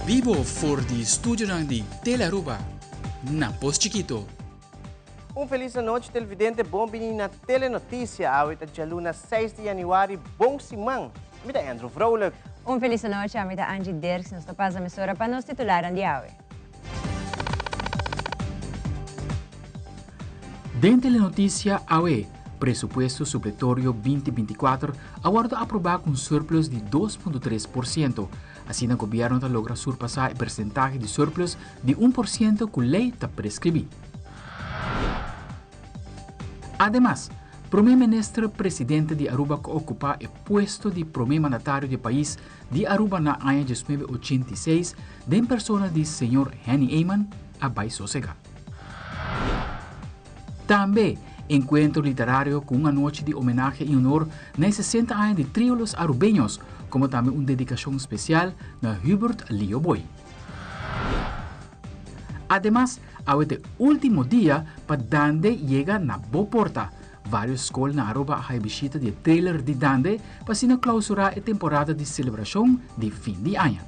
Bibo for di studionan di Telearuba na Pos Chikito. Un felis anochi televidente, bon bini na Telenoticia. Awe ta djaluna 6 di januari, bon siman. Mi ta Andrew Vrolijk. Un felis anochi, ami ta Angie Dirks. Nos ta pasa mesora pa nos titularnan di awe. Den Telenoticia awe, presupuesto supletorio 2024 a wordo aproba cu un surplus di 2.3%. Asina gobierno ta logra surpasa e percentahe di surplus di 1% cu ley ta prescribi. Ademas, Prome Minister Presidente di Aruba cu ocupa e puesto di Prome Mandatario di e pais di Aruba na aña 1986 den persona di Señor Henny Eman a bay sosega. Tambe, encuentro literario cu un anochi di homenahe y honor na e 60 aña di Trio Los Arubeños, como tambe un dedicacion special na Hubert Lio Boy. Ademas, awe ta e ultimo dia pa Dande yega na bo porta. Varios skol na Aruba a haya bishita di e trailer di Dande pa asina clausura e temporada di celebracion di fin di aña.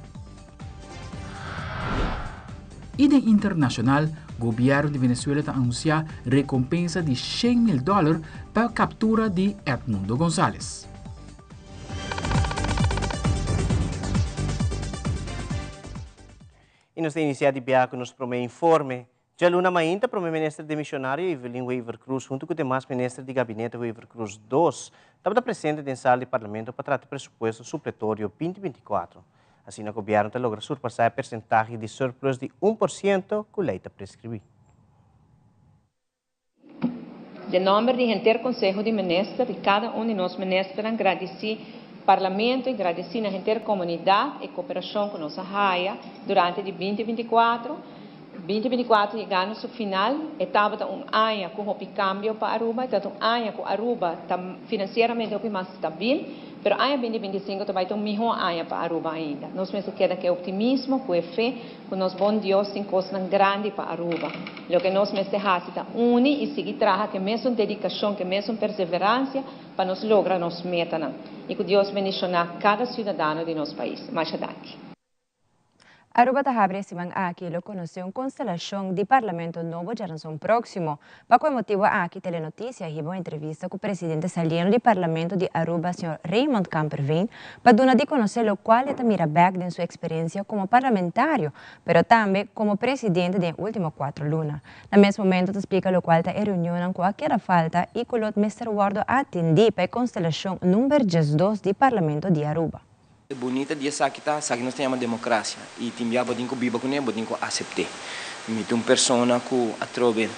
Y den internacional, gobierno di Venezuela ta anuncia recompensa di 100 mil dollar pa captura di Edmundo Gonzalez. Y nos ta inicia di biaha cu nos prome informe. Djaluna mainta, Prome Minister demisionario Evelyn Wever-Croes hunto cu demas minister di Gabinete Wever-Croes 2 tabata presente den sala di Parlamento pa trata presupuesto supletorio 2024. Asina gobierno ta logra surpasa e percentahe di surplus di 1% cu ley ta prescribi. Den nomber di henter Conseho di Minister y cada un di nos ministernan gradici Parlamento y gradici na henter comunidad e cooperacion cu nos a haya durante di 2024. 2024 yegando su final, e tabata un aña cu hopi cambio pa Aruba, e un aña cu Aruba ta financieramente hopi mas stabil, pero aña 2025 tambe ta un miho aña pa Aruba ainda. Nos mester keda cu optimismo, cu fe, cu nos bon Dios tin cos grandi pa Aruba. Loke nos mester haci ta uni y sigui traha cu mesun dedicacion, cu mesun perseverancia pa nos logra nos meta. Y cu Dios bendiciona cada ciudadano di nos pais. Masha danki. Aruba ta habri siman aki lo conoce un constelacion di parlamento nobo djaranson proximo. Pa e motibo aki Telenoticia hiba un entrevista cu presidente saliendo di parlamento di Aruba, señor Raymond Kamperveen, pa duna di conoce locual e ta mira back den su experiencia como parlamentario, pero tambe como presidente den ultimo 4 luna. Na mes momento ta splica locual ta e reunion cu a keda falta y cu lo mester wordo atendi pa e constelacion number 12 di parlamento di Aruba. Bunita di esaki ta, esaki nos ta yama democracia. Y tin bia bo tin cu biba cune, bo tin cu acepta. Mi ta un persona cu atrobe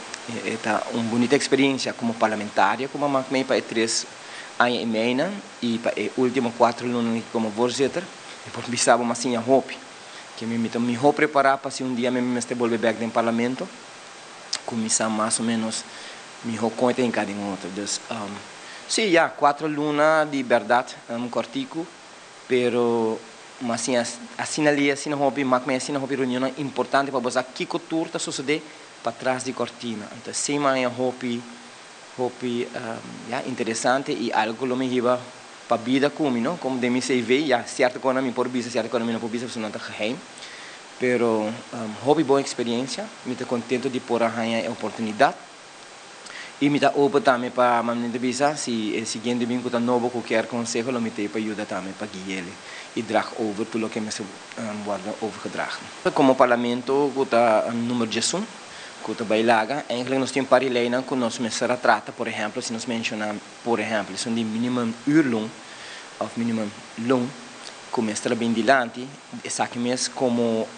ta un bunita experiencia como parlamentario, como m'a maak mee pa 3 aña y mei y pa e ultimo 4 luna como voorzitter. Mi por bisa bo m'a siña hopi. Cu mi ta miho prepara pa si un dia mi mester bolbe back den parlamento, cuminsa mas o menos miho con ta hinca den otro. Dus, si, ja, 4 luna di berdad, un cortico, pero mas asina, asina ali, asina hopi, maak mee asina hopi reunion importante pa bo sa kico tur ta sucede patras di cortina. Anto, si m'a hopi, hopi, ja, interesante y algo lo mi hiba pa bida cu mi, no? Como den mi CV, ja, cierto cos mi por bisa, cierto cos mi no por bisa, no ta geheim. Pero hopi bon experiencia, mi ta contento di por gana e oportunidad. Y mi ta open tambe pa manera bisa, si e siguiente bin cu ta nobo cu kier conseho, lo mi ta pa yuda tambe pa guia y draag over tur loke mester worden overgedragen. Como parlamento cu ta number 11, cu ta bay laga, eigenlijk nos tin par leynan cu nos mester trata, por ehempel, si nos menciona, por ehempel, esun di minimum uurloon of minimum loon, cu mester bin dilanti, esaki mes como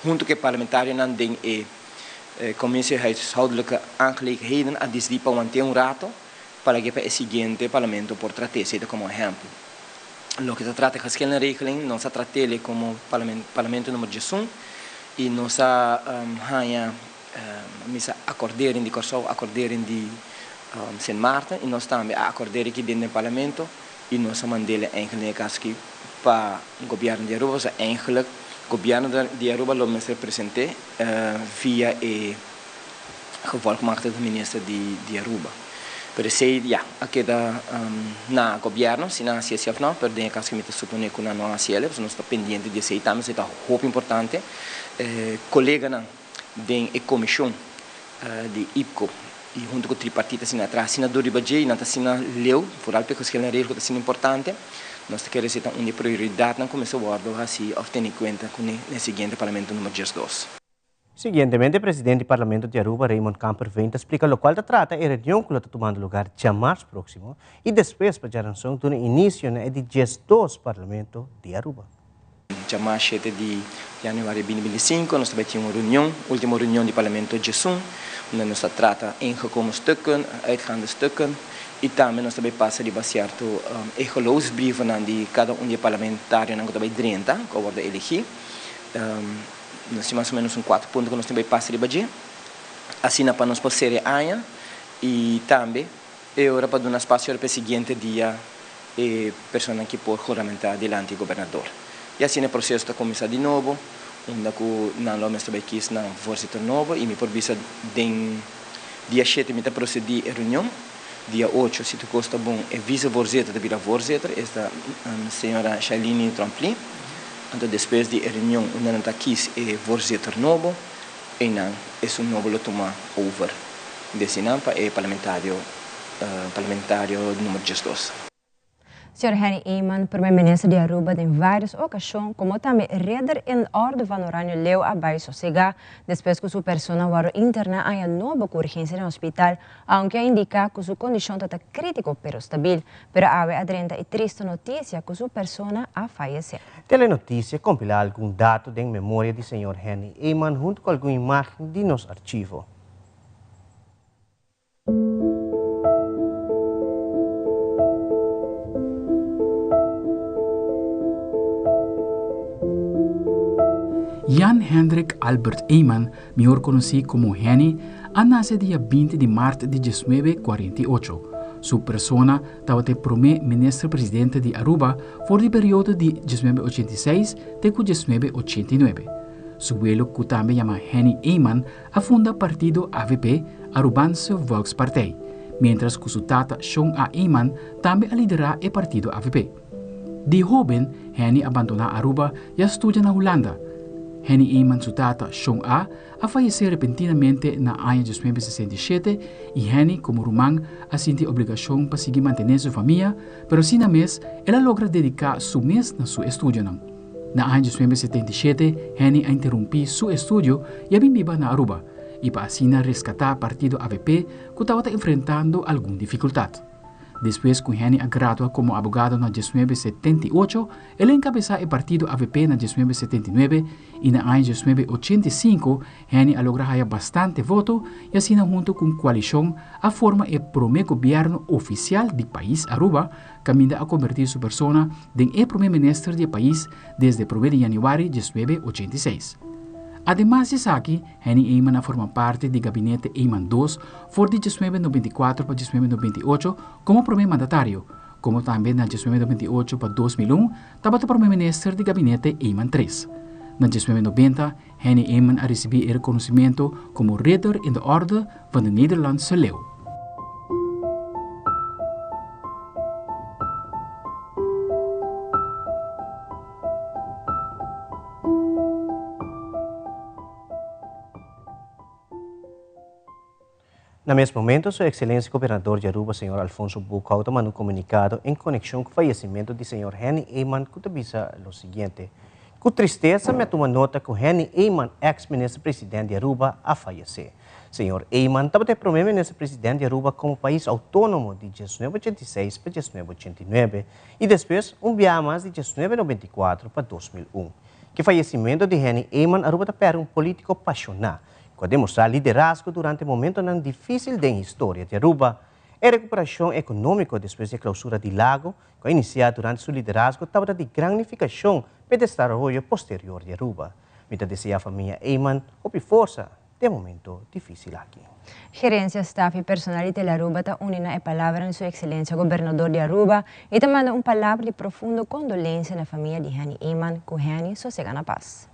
hunto cu parlamentarionan den e commissie huishoudelijke aangelegenheden a dicidi pa wanta un rato pa cu e siguiente parlamento por trata, esey como ehempel. Loke ta trata geschillenregeling, nos a trata como parlamento, parlamento number 11 y nos a haya misa acordering di Corsou, acordering di Sint Maarten y nos tambe a acorderen aki den parlamento y nos a mand'e eigenlijk aki pa gobierno di Aruba, eigenlijk gobierno di Aruba lo mester presenta via e gevolmachtigde minister di Aruba. Pero esey ya a keda na gobierno si nan haci esey of no, pero den e caso cu mi ta supone cu nan no a haci el, pasobra nos ta pendiente di esey tambe, esey ta hopi importante. Coleganan den e comision di IPCO y hunto cu tripartita asina a traha asina duro riba dje y nan ta asina leu, vooral pa e geschil en regel cu ta asina importante. Nos ta kere esey ta un di e prioridadnan cu mester wordo haci of tene cuenta cune na e siguiente parlamento numero diesdos. Siguientemente presidente di Parlamento di Aruba Raymond Kamperveen ta splica locual ta trata e reunion cu lo ta tumando lugar djamars proximo y despues pa djaranson duna inicio na e di 12 Parlamento di Aruba. Djamars shete di januari bini binti sinku nos ta bai tin un reunion, ultimo reunion di Parlamento djesun, unda nos ta trata ingekomen stukken, uitgaande stukken y tambe nos ta bai pasa riba cierto e geloofsbrievennan di cada un di e parlamentarionan cu ta bai drenta, cu a wordo elegi. Nos tin mas o menos un kuater punto ku nos tin bai pasa riba dje, asina pa nos por sera e aña i tambe e ora pa duna spasio pa e siguiente dia e personanan ki por huramentá dilanti e gobernador. I asina e proseso ta kuminsá di nobo, unda ku nan lo mester bai kis nan voorzitter nobo i mi por bisa den dia shete mi ta prosedí e reunion, dia ocho si tur kos ta bon e vicevoorzitter ta bira voorzitter, esta señora Shailini Tromplin. Anto despues di e reunion unda nan ta kis e voorzitter nobo, einan esun nobo lo tuma over desinan pa e parlamentario parlamentario numero 12. Señor Henny Eman, Prome Minister di Aruba den varios ocasion, como tambe Ridder in Orde van Oranje Leeuw a bay sosega despues cu su persona wordo interna aña nobo cu urgencia den hospital, aunke a indica cu su condicion ta ta critico pero stabil. Pero awe a drenta e tristo noticia cu su persona a fayece. Telenoticia compila algun dato den memoria di señor Henny Eman hunto cu algun imagen di nos archivo. Jan Hendrik Albert Eman, mihor conoci como Henny, a nace dia binti di maart di diesnuebe cuarenta i ocho. Su persona tabata e prome minister presidente di Aruba for di periodo di diesnuebe ochenta i seis te cu diesnuebe ochenta i nuebe. Su welo cu tambe yama Henny Eman a funda partido avp, Arubaanse Volkspartij, mientras cu su tata Shon A. Eman tambe a lidera e partido avp. Di hoben Henny a bandona Aruba y a studia na Hulanda. Henny Eman su tata Shon A. a fayesé repentinamente na aña 1967 i Henny komo ruman a sinti obligashon pa sigui mantené su famia, pero asina mes el a logra dediká su mes na su estudionan. Na aña 1977 Henny a interumpí su estudio i a bin biba na Aruba i pa asina reskatá partido avp ku tabata enfrentando algun difikultat. Despues ku Henny a gradua komo abogado na 1978, el a enkabesá e partido avp na 1979 i na aña 1985 Henny a logra haya bastante voto i asina huntu ku un koalishon a forma e promé gobièrnu ofisial di pais Aruba kaminda a kombertí su persona den e promé minister di e pais desde promé di yanüari 1986. Ademas di esaki, Henny Eman a forma parti di gabinete Eman dos for di 1994 pa 1998 komo promé mandatario, komo tambe na 1998 pa 2001 tabata promé minister di gabinete Eman tres. Na 1990 Henny Eman a risibí e rekonosimentu komo Ridder in de Orde van de Nederlandse Leeuw. Na mes momento, Su Excelencia Gobernador di Aruba, Señor Alfonso Boekhoudt a manda un comunicado en conexion cu fallecimento di Señor Henny Eman cu ta bisa lo siguiente, Cu tristeza mi a tuma nota cu Henny Eman, ex Minister President di Aruba, a fayece. Señor Eman tabata e prome Minister President di Aruba como pais autonomo di 1986 pa 1989 y despues un biaha mas di 1994 pa 2001. Cu e fayecimento di Henny Eman, Aruba ta perde un politico pasiona cu a demostrá liderazgo durante momentonan difícil den historia di Aruba. E recuperacion economico despues di e clausura di Lago, cu a inicia durante su liderazgo, tabata di gran nificacion p'e desaroyo posterior di Aruba. Mi ta desea famia Eman hopi forsa den e momento difícil aki. Gerencia, staf y personal di Telearuba ta uni na e palabra di Su Excelencia Gobernador di Aruba y ta manda un palabra di profundo condolencia na famia di Henny Eman. Cu Henny sosega na paz.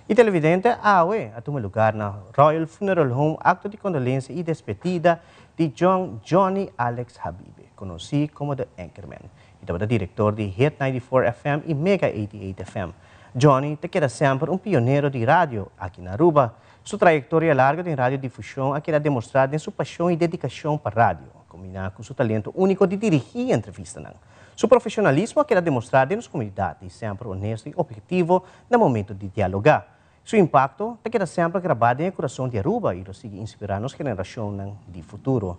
E televidente awe a tuma lugar na Royal Funeral Home acto di condolencia y despedida di John Johnny Alex Habibe, conoci como The Anchorman. E tabata director di Hit 94 FM y Mega 88 FM. Johnny ta keda semper un pionero di radio aki na Aruba. Su trayectoria largo den radiodifusion a keda demostra den su pasion y dedicacion pa radio, combina cu su talento unico di dirigi entrevistanan. Su profesionalismo a keda demostra den nos comunidad y semper honesto y obhetivo na momento di dialoga. Su impacto ta keda semper graba den e curason di Aruba y lo sigui inspira nos generacionnan di futuro.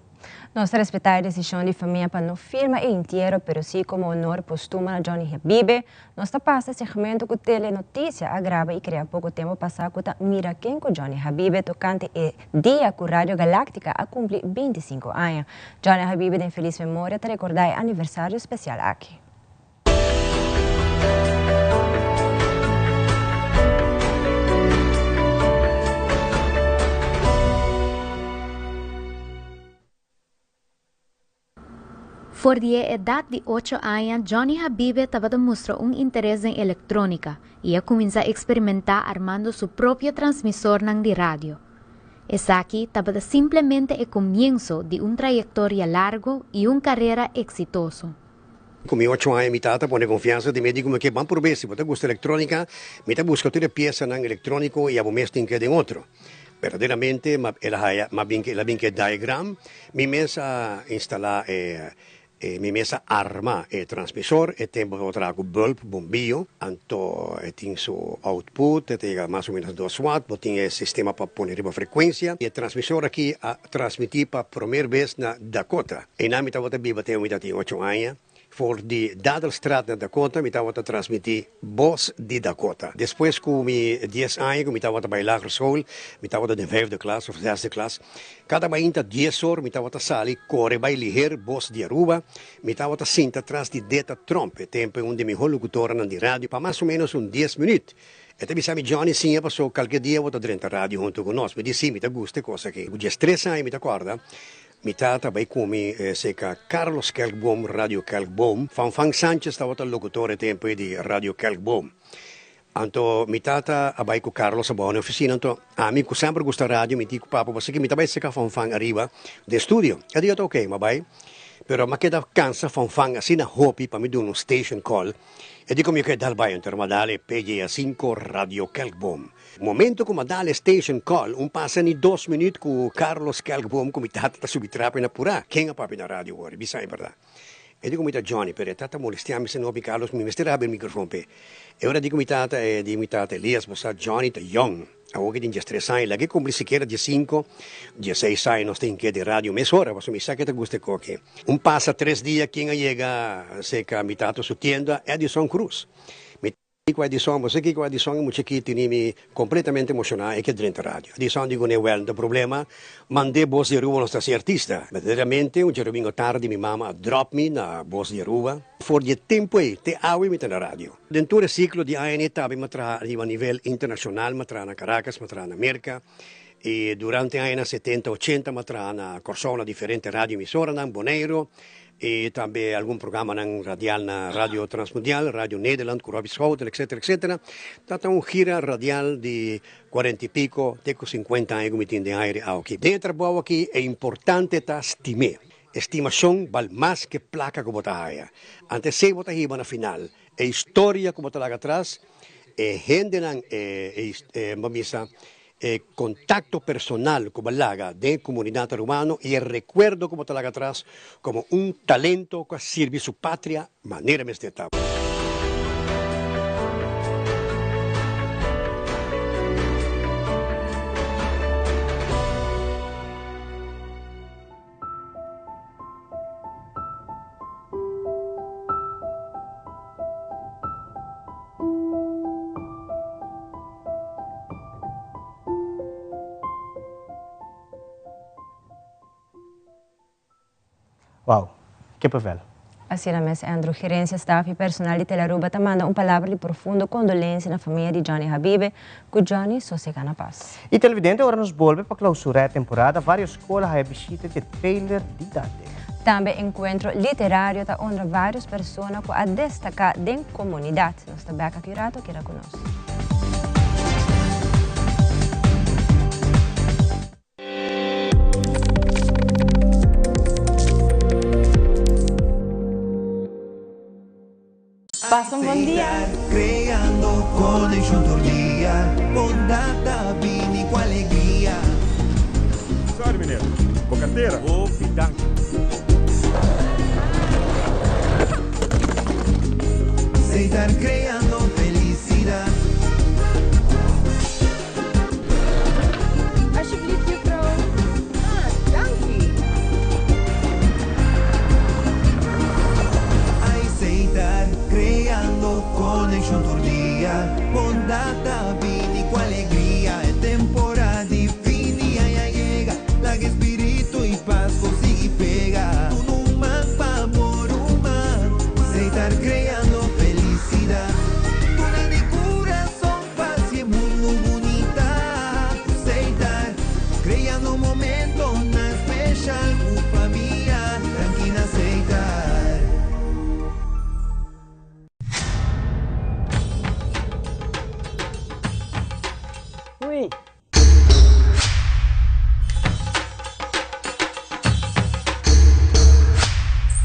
Nos ta respeta e decision di famia pa no firma e entiero pero si como honor postuma na Johnny Habibe, nos ta pasa e segmento cu Telenoticia a graba y crea poco tempo pasa cu ta Mira Ken cu Johnny Habibe tocante e dia cu Radio Galactica a cumpli 25 aña. Johnny Habibe den feliz memoria ta recorda e aniversario special aki. For di e edat di ocho aña Johnny Habibe tabata mustra un interes den elektronika i a kuminsá eksperimentá armando su propio transmisornan di radio. Esaki tabata simplemente e komienso di un trayektoria largo i un karera eksitoso. Ku mi ocho aña mi tata pone konfiansa den mi, di ku mi ke ban purbe si bo ta gusta elektronika, mi ta buska tur e piesanan elektroniko i abo mes tin ke den otro. Berdaderamente ma el a haya, ma bin el a bin ke diagram, mi mes a instalá e e mi mes a arma e transmisor, e tempu bo traha ku bulb, bombiyo, anto e tin su output, e ta yega mas o menos dos watt, bo tin e sistema pa pone riba frekuensia, i e transmisor aki a transmití pa promer bes na Dakota. Einan mi tabata biba te mi tatin ocho aña. For di Dadelstraat na Dakota mi tabata transmití Bos di Dakota. Despues ku mi dies aña ku mi tabata bai lagere school, mi tabata den vijfde klas of zesde klas, kada mainta dies or mi tabata sali kore bai liher Bos di Aruba. Mi tabata sinta tras di Deta Tromp, e tempu e un di mihó lokutoranan di radio, pa mas o ménos un dies minüt. E ta bisa mi, Johnny, siña paso kalke dia bo ta drenta radio huntu ku nos. Mi di, Sí, mi ta gusta e kos aki. Ku diestres aña mi ta kòrda Mi tata bai ku mi serka Carlos Kelkboom, Radio Kelkboom. Fanfan Sanchez tabata locutor e tempo ei di Radio Kelkboom. Anto mi tata a bai ku Carlos abou na oficina, anto ami ku semper gusta radio mi di ku papa pasobra mi ta bai serka Fanfan ariba den studio. E di ota ok, m'a bai. Pero m'a keda kansa Fanfan asina hopi pa mi duna un station call. E di ku mi ok dal bai, anto m'a dal e PJA sinku Radio Kelkboom. Momento ku m'a dal e station call, un pasa ni dos minuut ku Carlos Kelkboom ku mi tata ta subi trapi na purá. Ken a papia na radio wor? Bisa e berdad. E di ku mi ta Johnny, pero e tata molestia mi sino hopi Carlos mi mester habri e microfon p'e. E ora di ku mi tata e di mi tata Elias bo sa Johnny ta yong. Awor ki tin diestres aña, lag'e kumpli sikiera diesinko, dieseis aña nos tin ke den radio mesora pasobra mi sa ke ta gusta e koki. Un pasa tres dia ken a yega serka mi tata su tienda, Edison Cruz. Mi Kiko Edison, bo sa kiko Edison e mucha ki tini mi completamente emociona e ke drenta radio. Edison di cune wel no ta problema, mande Bos di Aruba nos ta haci artista. Verdaderamente un djadomingo tardi mi mama a drop mi na Bos di Aruba. For di e tempo ey te awe mi ta na radio. Den tur e ciclo di aña tambe mi a traha riba nivel internacional, mi a traha na Caracas, mi a traha na Merca y durante añanan setenta, ochenta mi a traha na Corsou na diferente radio emisoranan, Boneiro, Y tambe algun programanan radial na Radio Transmundial, Radio Nederland cu Robbie Schouten, etcetera, etcetera. Ta ta un gira radial di cuarenta y pico te cu cincuenta aña cu mi tin den aire awoki. Den e trabou aki e importante ta stim'é. E stimacion bal mas ke placa cu bo ta haya. Ante esey bo ta hiba na final. E historia cu bo ta laga atras, e hendenan, e, e, bo bisa, E contacto personal cu bo laga den e comunidad Arubano y e recuerdo cu bo ta laga atras como un talento cu a sirbi su patria manera mester ta. Wow, kippenvel. Asina mes Andrew, gerencia, staf y personal di Telearuba ta manda un palabra di profundo condolencia na famia di Johnny Habibe, cu Johnny sosega na paz. Y televidente ora nos bolbe pa clausura e temporada varios scol a haya bishita di e trailer di Dante. Tambe encuentro literario ta honra varios persona cu a destaca den comunidad. Nos ta bek aki rato, keda cu nos. Pasa un bon dia. Creando conexion tur dia, bondad ta bini cu alegria. Sorry meneer, bo cartera. Hopi danki. Setar creando felicidad. Alsjeblieft juffrouw. Ah, danki. Setar creando conexion tur dia, bondad ta bini cu alegria. E temporada di fin di aña a yega, laga spirito y Pasco sigui pega. Duna un man pa bo ruman, Setar creando felicidad. Duna di curason pa haci mundo bunita. Setar creando momentonan special cu famia, danki na Setar. Ui.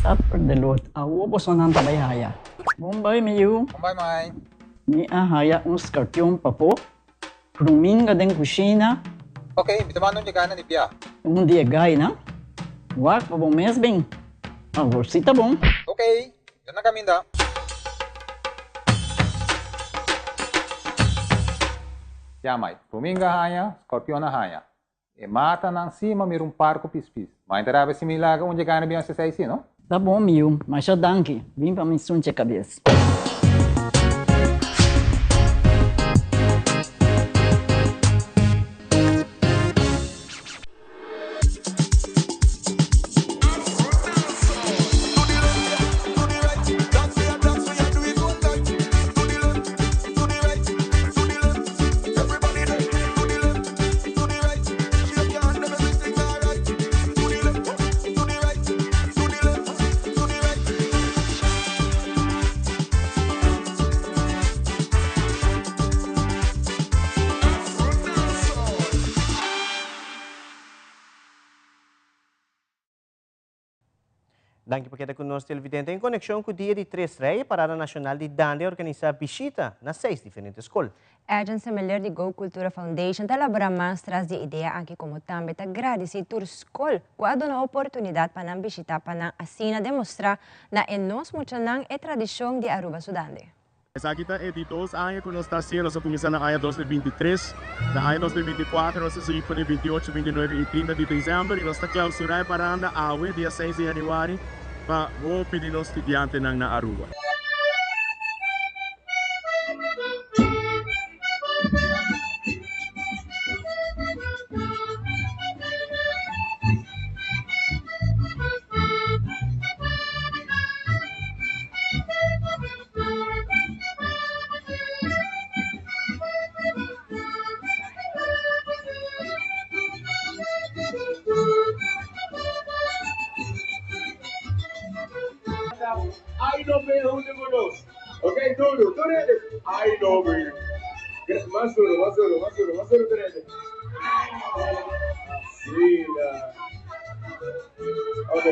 Suffer the Lord. Awo bosonan ta bai haya. Bon bai mi yu. Bon bai mai. Mi a haya un skarpion pafó. Pruminga den kushina. Ok, mi ta manda un yegana di bia. Un di e gainan. Wak pa bo mes bin. Awor si ta bon. Ok, mi ta na kaminda. Ya mai, pruminga haña, skorpion a haña. E matanan si ma mira un par ku pispis. Ma inta rabia si mi laga un dje gana bin hasi esei si, no? Ta bon mi yu, masha danki. Bin pa mi sunche kabes. Danki pa keda ku nos televidente. En konekshon ku Dia di Tres Rei, e Parada Nashonal di Dande a organisá bishita na seis diferente skol. Erjan Semeleer di Go Cultura Foundation ta elabora mas tras di e idea aki komo tambe ta gradisí tur skol ku a duna oportunidat pa nan bishitá pa nan asina demostrá na e nos muchanan e tradishon di Aruba su dande. Esaki ta e di dos aña ku nos ta hasié. Nos a kuminsá na aña 2023. Na aña 2024 nos a sigui for di 28, 29 i 30 di desèmber i nos ta klausurá e paranda awe, dia 6 di yanüari, pa hopi di nos studiantenan na Aruba. Ay no be hunto cu nos. Ok, duro, tur hende. Ay no be. Mas duro, mas duro, mas duro, mas duro tur hende. Asina. Ok.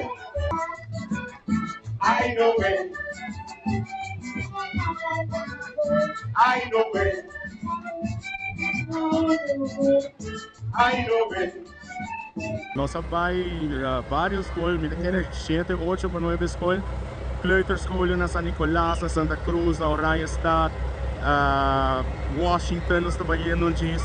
Ay no be. Ay no be. Ay no be. Nos a bai varios skol, mi ta kere shete, ocho pa nuebe skol, kleuterscholen na San Nicolas, na Santa Cruz, na Oranjestad, Washington nos ta bai yendo djis.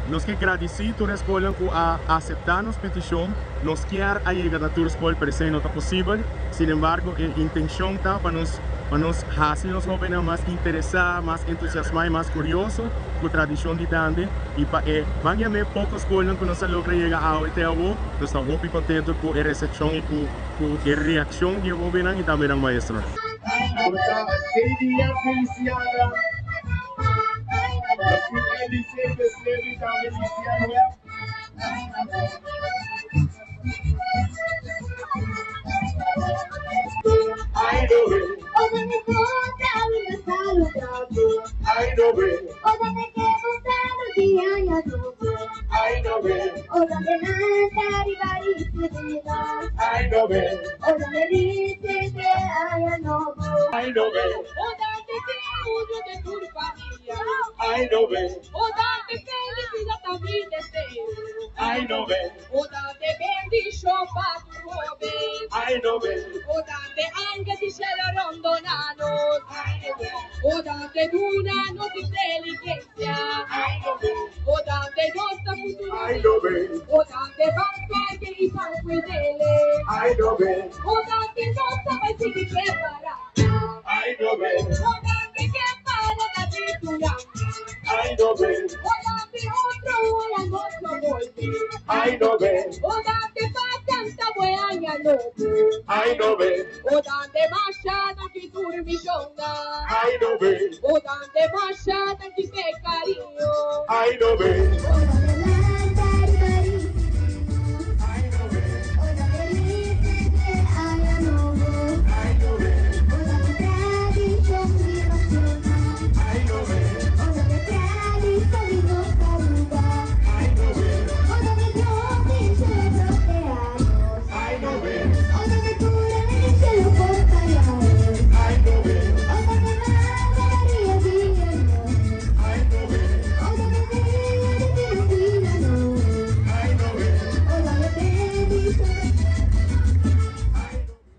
Nos ke gradisí tur e skolnan ku a aseptá nos petishon. Nos kier a yega na tur skol pero esei no ta posibel. Sin embargo e intenshon ta pa nos pa nos hasi nos hóbennan mas interesá, mas entusiasmá i mas kurioso ku tradishon di Dande i pa e ban yam'é poko skolnan ku nos a logra yega awe te awo. Nos ta hopi kontentu ku e resepshon i ku ku e reakshon di e hóbennan i tambe nan maestronan. Por ta Seidia Feliciana, nos tin Elise Peslevi tambe Lisian Webb.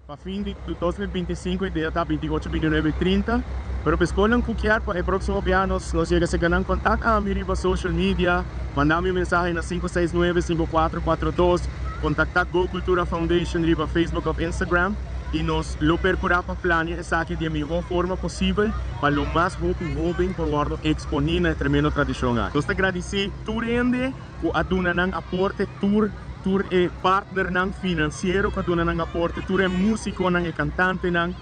Pa fin di 2025 idea ta 28, 29 y 30. Pero pa scolnan cu kier pa e proximo biaha nos yega serca nan, contact ami riba social media, manda mi un mensahe na 569-5442, contacta Go Cultura Foundation riba Facebook of Instagram y nos lo percura pa plania esaki di e mihor forma posibel pa lo mas hopi hoben por wordo exponi na e tremendo tradicion aki. Nos ta gradici tur hende cu a duna nan aporte, tur e partnernan financiero cu a duna nan aporte, tur e musiconan, e cantantenan,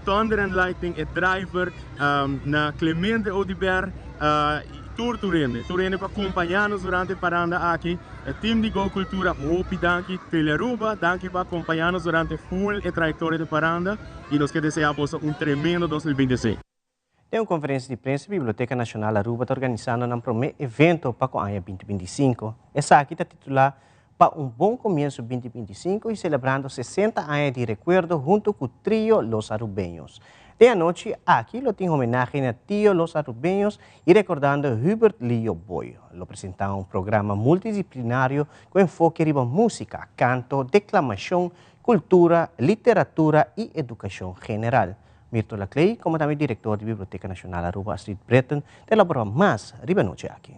Thunder and Lightning, e driver, na Clemente Oduber, tur hende, tur hende cu a acompaña nos durante e paranda aki, e team di Go Cultura, hopi danki, Telearuba, danki pa acompaña nos durante full e trayectoria di paranda y nos kier desea boso un tremendo 2026. Den un conferencia di prensa, Biblioteca Nacional Aruba ta organisando un prome evento pa aña 2025. Esaki ta titula "Pa un bon comienso 2025 y celebrando 60 aña di recuerdo hunto cu Trio Los Arubeños". Den e anochi aki lo tin homenahe na Trio Los Arubeños y recordando Hubert Lio Boy. Lo presenta un programa multidisciplinario cu enfoke riba musica, canto, declamacion, cultura, literatura y educacion general. Mirto Laclay, como tambe director di Biblioteca Nacional Aruba, Astrid Breton, ta elabora mas riba e anochi aki.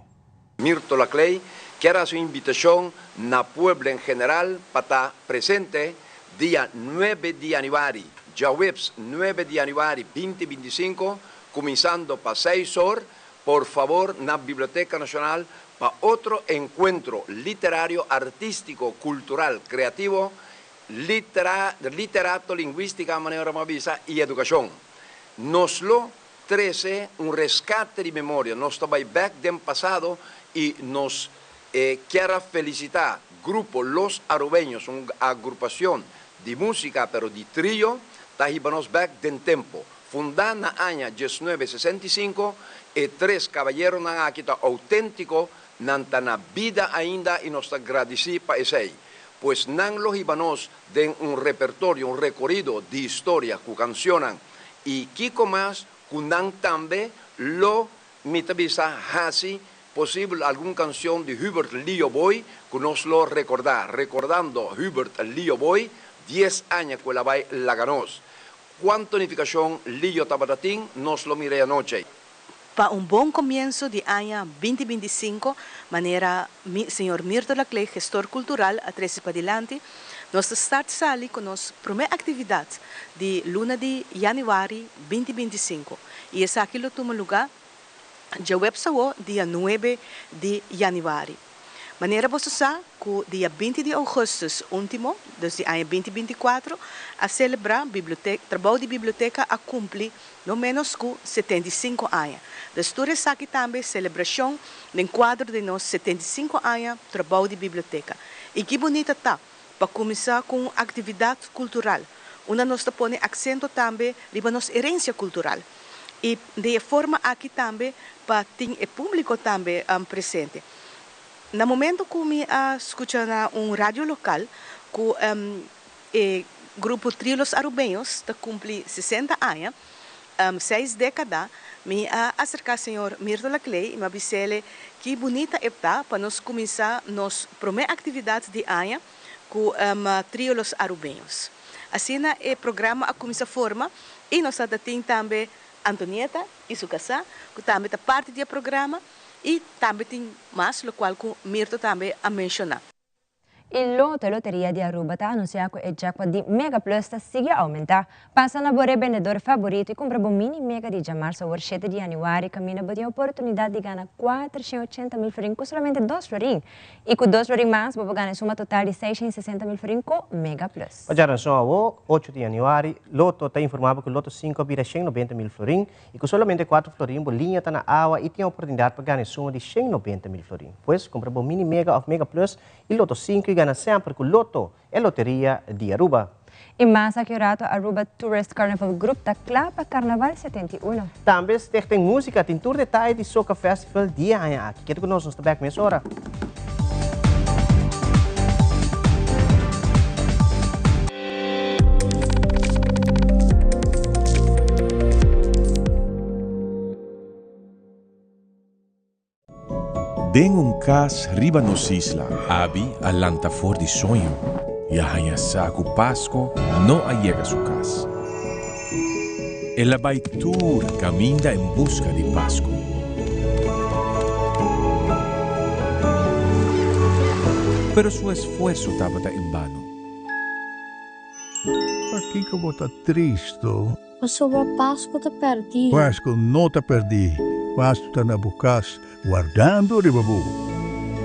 Mirto Laclay kier haci un invitacion na pueblo en general pa ta presente dia 9 di januari, diahuebs 9 di januari 2025, cuminsando pa 6 or, por fabor, na Biblioteca Nacional pa otro encuentro literario, artistico, cultural, creativo, literato, linguistica, manera mi a bisa, y educacion. Nos lo trece un rescate di memoria, nos ta bay back den pasado y nos kier felicita Grupo Los Arubeños, un agrupacion di musica, pero di trio, ta hiba nos back den tempo. Funda na aña 1965, e tres caballeronan aki ta autentico, nan ta na bida ainda y nos ta gradici pa esey. Pues nan lo hiba nos den un repertorio, un recorido di historia cu cancionnan y kico mas cu nan tambe lo mi ta bisa haci posibel algun cancion di Hubert Lio Boy cu nos lo recorda, recordando Hubert Lio Boy, 10 aña cu el a bay laga nos. Cuanto nificacion Lio tabata tin, nos lo mira anochi. Pa un bon comienso di aña 2025, manera señor Mirto Laclay, gestor cultural, a trece padilanti, nos ta start sali cu nos prome actividad di luna di januari 2025. Y esaki lo tuma luga diahuebs, dia 9 di januari. Manera bo sa, cu dia 20 di augustus ultimo, di aña 2024, a celebra biblioteca, trabou di biblioteca a cumpli no menos cu 75 aña. Dus tur esaki tambe celebracion den cuadro di nos 75 aña trabou di biblioteca. Y ki bunita ta pa cuminsa cu actividad cultural. Unda nos ta pone acento tambe riba nos herencia cultural. Y di forma aki tambe pa tin e publico tambe presente. Na momento ku mi a skucha na un radio lokal ku e grupo Trio Los Arubeños ta kumpli sesenta aña, seis dékada, mi a aserká señor Mirto Laclay i mi a bis'ele ki bunita e ta pa nos kuminsá nos promé aktividat di aña ku Trio Los Arubeños. Asina e programa a kuminsá forma i nos a ta tin tambe Antonieta i su kasá ku tambe ta parti di e programa. I tambe tin mas lokual ku Mirto tambe a menshoná. E Lotto Loteria di Aruba ta anuncia cu e jackpot di Mega Plus ta sigui aumenta. Pasa na bo rebendedor favorito y cumpra bo mini mega di djamarzo awor shete di januari caminda bo tin oportunidad di gana 480 mil florin cu solamente dos florin. Y cu dos florin mas bo por gana e suma total di 660 mil florin cu Mega Plus. Pa djaranson awo, ocho di januari, Lotto ta informa bo cu Lotto sinku a bira 190 mil florin I ku solamente kuater florin bo liña ta na awa i tin oportunidat pa gana e suma di 190 mil florin. Pues, kumpra bo Mini Mega òf Mega Plus i Lotto sinku i gana semper ku Lotto, e loteria di Aruba. I mas aki un rato Aruba Tourist Carnival Group ta kla pa Carnaval 71. Tambe Stichting Musica tin tur detaye di Soca Festival di e aña aki. Keda ku nos, nos ta bek mesora. Den un kas riba nos isla. Abi a lanta for di soño i a haña sa ku Pasko no a yega su kas. El a bai tur kaminda en buska di Pasko. Pero su esfuerso tabata en bano. Pakiko bo ta tristo? Pasobra Pasko ta pèrdí. Pasko no ta pèrdí. Pasko ta na bo kas, wardando riba bo.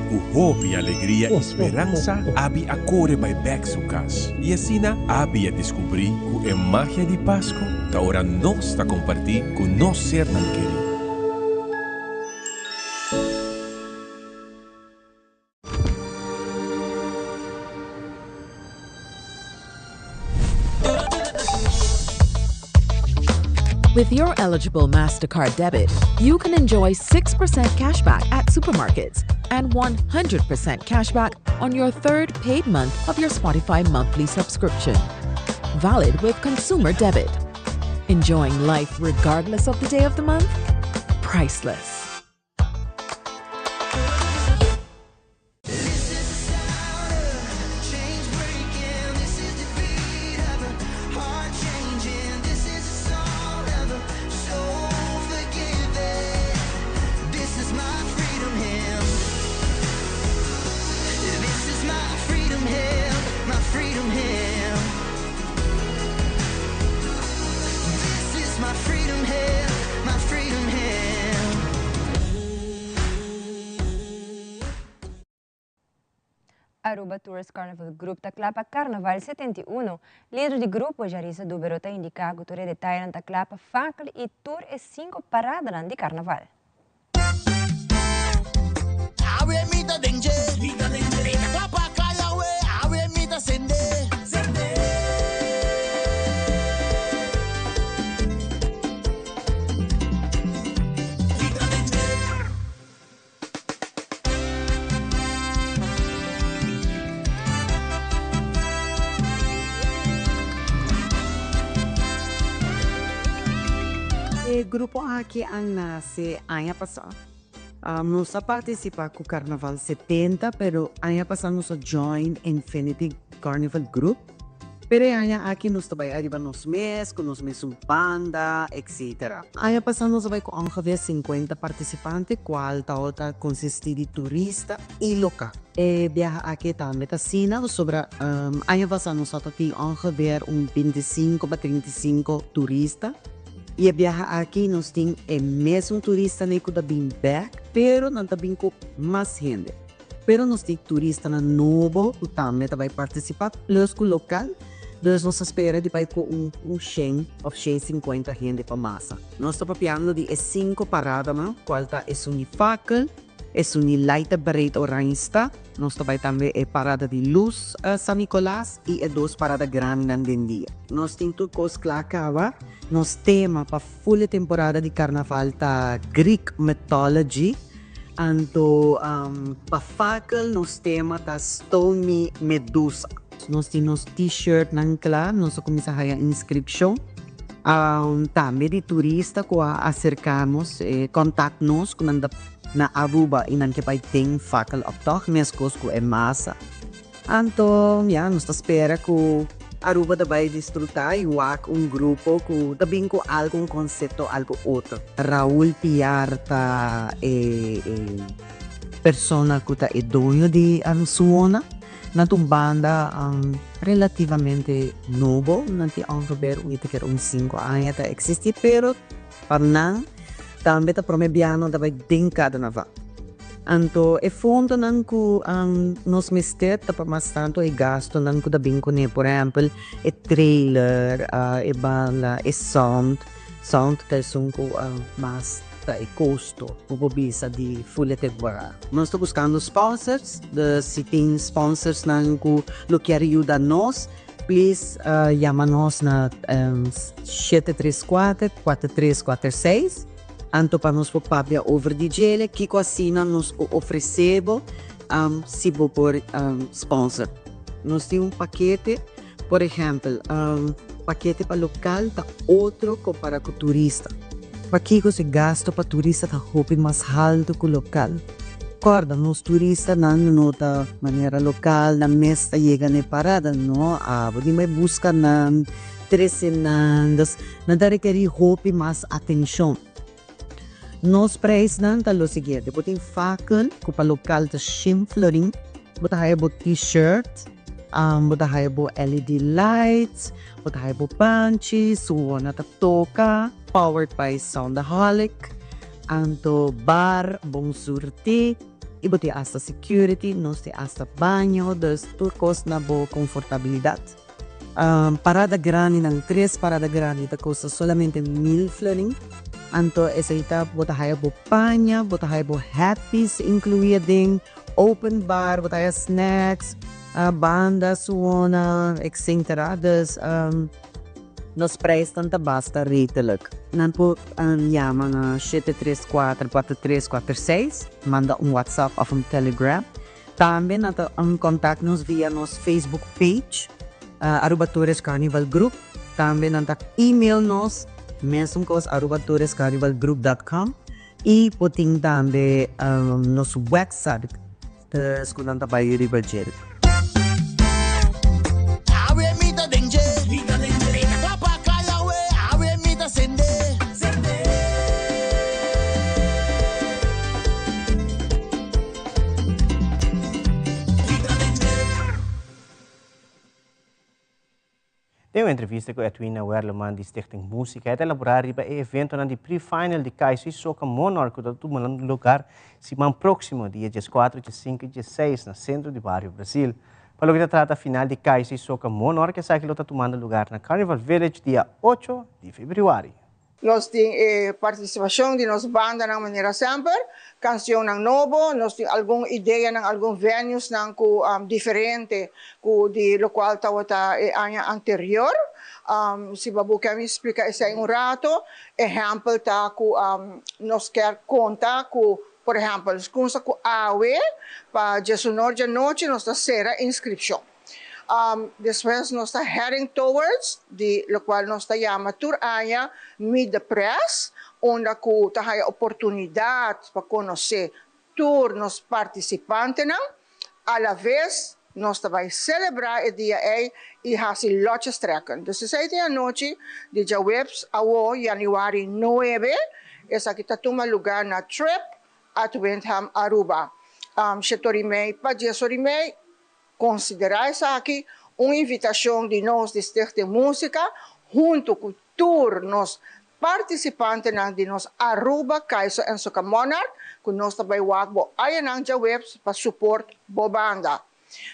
Ku hopi alegria i speransa, Abi a kore bai bèk su kas. I asina Abi a deskubrí ku e magia di Pasko ta ora nos ta kompartí ku nos sernan kerí. With your eligible MasterCard debit, you can enjoy 6% cashback at supermarkets and 100% cashback on your third paid month of your Spotify monthly subscription. Valid with consumer debit. Enjoying life regardless of the day of the month? Priceless. Aruba Tourist Carnival Group ta kla pa Carnaval 71. Lider di grupo, Jarissa Dubero ta indica cu tur e detayenan ta kla pa fakkel y tur e cinco paradanan di Carnaval. E grupo aki a nace aña pasa. Nos a participa cu Carnaval 70, pero aña pasa nos a join Infinity Carnival Group. Pero e aña aki nos ta bai ariba nos mes, cu nos mesun banda, etc. Aña pasa nos a bai cu ongeveer 50 participante, cual tabata consisti di turista y local. E biaha aki tambe ta asina, pasobra aña pasa nos tabata tin ongeveer un 25 pa 35 turista. Y e biaha aki nos tin e mesun turistanan cu ta bin bek, pero nan ta bin cu mas hende. Pero nos tin turistanan nobo cu tambe ta bay participa, plus cu local. Dus nos ta spera di bay cu un un shen of shen cincuenta hende pa masa. Nos ta papiando di e cinco paradanan, cual ta esun di fakkel, esun di Light Breed Oranjestad, nos ta bay tambe e parada di luz San Nicolas y e dos parada grandinan den dia. Nos tin tur cos cla caba. Nos tema pa full e temporada di carnaval ta Greek Mythology. Anto pa fakel nos tema ta Stone Me Medusa. Nos tin nos t-shirtnan kla, nos a kuminsá haya inskripshon. Tambe di turista ku a aserká nos, kontak nos ku nan ta na Aruba i nan ke bai den fakeloptocht meskos ku e masa. Anto ya, nos ta spera ku Aruba ta bai disfrutá i wak un grupo ku ta bin ku algu, un konsepto algu otro. Raul Piar ta e persona ku ta e doño di Suona. Nan ta un banda relativamente nobo, nan tin ongeveer un iteker un sinku aña ta eksistí, pero pa nan tambe ta prome biaha nan ta bai den karnaval. Anto e fondonan ku nos mester ta pa mas tantu e gastunan ku ta bin kuné, por ehèmpel e trailer, e banda, e sound, sound ta esun ku mas ta e kosto ku por bisa di ful e temporada. Nos ta buskando sponsors, dus si tin sponsorsnan ku lo kier yuda nos, please yama nos na 734 4346. Anto pa nos por papia over di djele, kiko asina nos por ofresé bo si bo por sponsor. Nos tin un pakete, por ehèmpel, pakete pa lokal ta otro kompará ku turista. Pakiko si gasto pa turista ta hopi mas haltu ku lokal? Kòrda, nos turistanan no ta manera lokal, nan mes ta yega na e parada, no, abo tin bai buska nan. Trese nan, dus nan ta rekerí hopi mas atenshon. Nos preisnan ta lo siguiente, bo tin fakel ku pa lokal ta shen florin, bo ta haya bo t-shirt, bo ta haya bo LED lights, bo ta haya bo banchi, suona ta toka, powered by Soundaholic, anto bar, bon surtí, i bo tin asta security, nos tin asta baño, dus tur kos na bo konfortabilidat. Parada grandinan, tres parada grandi ta kosta solamente mil florin. Anto esei ta bo ta haya bo paña, bo ta haya bo happies inkluí aden, open bar, bo ta haya snacks, banda suona, etcetera. Dus nos prijsnan ta basta redelijk. Nan por yama na 734 4346, manda un WhatsApp of un Telegram. Tambe nan ta contact nos via nos Facebook page, Aruba Tourist Carnival Group. Tambe nan ta email nos, mesun cos, arubatouristcarnivalgroup.com. Y por tin tambe nos website, dus cu nan ta bay riba dje. Awe mi ta den dje. Papa kaya we, awe mi ta sende. Den un entrevista ku Edwina Werleman di Stichting Músika, e ta elaborá riba e eventonan di pre-final di Kaiso i Soca Monarch ku ta tuma lugar siman próksimo, dia dieskuatro, diesinku i diesseis na sentro di bario Brasil. Pa loke ta trata final di Kaiso i Soca Monarch, esaki lo ta tumando lugar na Carnival Village dia ocho di febrüari. Nos tin e partisipashon di nos bandanan manera semper, kansionnan nobo, nos tin algun ideanan, algun venuesnan ku diferente ku di lokual tabata e aña anterior. Si bo a buka mi splika esei un rato, ehèmpel ta ku nos kier konta ku, por ehèmpel, skunsa ku awe pa djesunor djanochi nos ta sera inskripshon. Despues nos ta heading towards di locual nos ta yama tur aña Meet the Press, unda cu ta haya oportunidad pa conoce tur nos participantenan. A la vez nos ta bay celebra e dia ey y haci lotjestrekken. Dus esey ta e anochi di djaweps awo januari nuebe, esaki ta tuma lugar na Trip at Windham Aruba. Shetor y mey pa dies or y mey. Konsiderá esaki un invitashon di nos di Stichting Músika huntu ku tur nos partisipantenan di nos Aruba Kaiso en Soca Monarch ku nos ta bai wak bo ayanan djaweps pa support bo banda.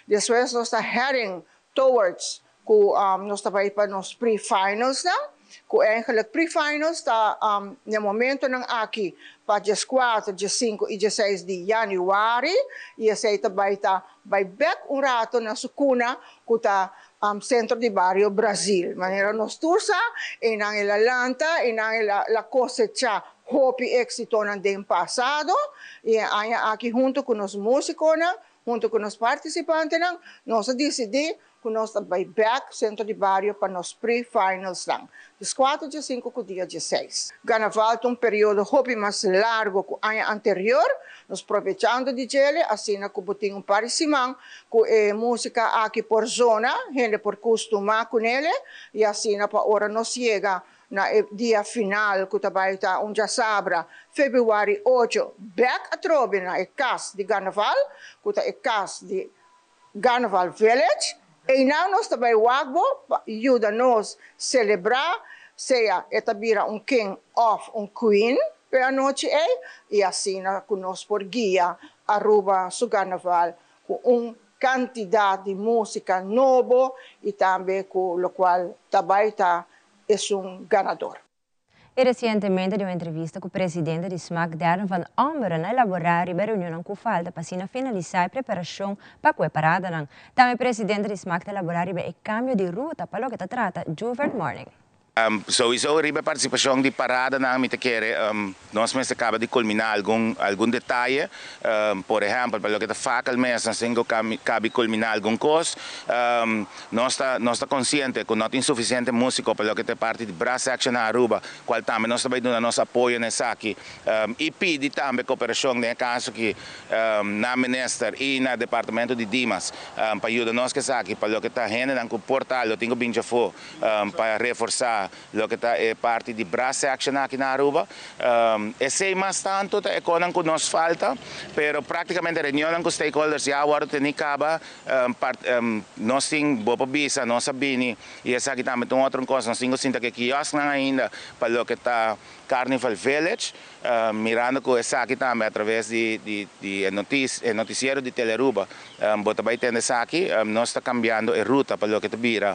Despues nos ta heading towards ku nos ta bai pa nos pre-finalsnan, ku eigenlijk pre-finals ta n'e momentonan aki pa dieskuater, diesinku i dieseis di yanüari, i esei ta bai ta bai bèk un rato na su kuna ku ta Sentro di Bario Brazil. Manera nos tur sa, einan el a lanta, einan el a kosechá. hopi éksitonan den pasado i e aña aki huntu ku nos músikonan, huntu ku nos partisipantenan, nos a disidí ku nos ta bai bèk Sentro di Bario pa nos pre-finalsnan, dieskuater, diesinku ku dia dieseis. Carnaval ta un periodo hopi mas largu ku aña anterior, nos probechando di djele asina ku bo tin un par di siman ku e músika aki por zona, hende por kustumá kunele i asina pa ora nos yega na e dia final ku ta bai ta un djasabra, febrüari ocho, bèk atrobe na e kas di Carnaval, ku ta e kas di Carnaval Village, einan nos ta bai wak bo pa yuda nos selebrá, sea e ta bira un king òf un queen p'e anochi ei, i asina ku nos por guia Aruba su Carnaval ku un kantidat di músika nobo i tambe ku lokual ta bai ta esun ganador. I resientemente den un entrevista ku presidente di smac Darren van Ommeren a elaborá riba e reunionnan ku falta pa asina finalisá e preparashon pa ku e paradanan. Tambe presidente di smac ta elaborá riba e kambio di ruta pa loke ta trata Juvert Morning. Souiso riba e partisipashon di paradanan mi ta kere nos mester kaba di kulminá algun algun detaye. Por ehèmpel pa loke ta fakel mes nos tin ku kabi kulminá algun kos. Nos ta nos ta konsiente ku no tin sufisiente músiko pa loke ta e parti di brass section na Aruba, kual tambe nos ta bai duna nos apoyo na esaki i pidi tambe koperashon den e kaso aki na minister i na departamento di Dimas pa yuda nos ku esaki pa loke ta hendenan ku por ta lo tin ku bin djafó pa reforsá loke ta e parti di brass section aki na Aruba. Esei mas tantu ta e konan ku nos falta, pero praktikamente reunionnan ku stakeholders ya a wòrdu teni kaba. Nos tin, bo por bisa, nos a bini i esaki tambe ta un otro kos, nos tin ku sinta ku e kiosknan ainda pa loke ta Carnival Village, mirando ku esaki tambe a traves di di e notis e notisiero di Telearuba bo ta bai tende esaki, nos ta kambiando e ruta pa loke ta bira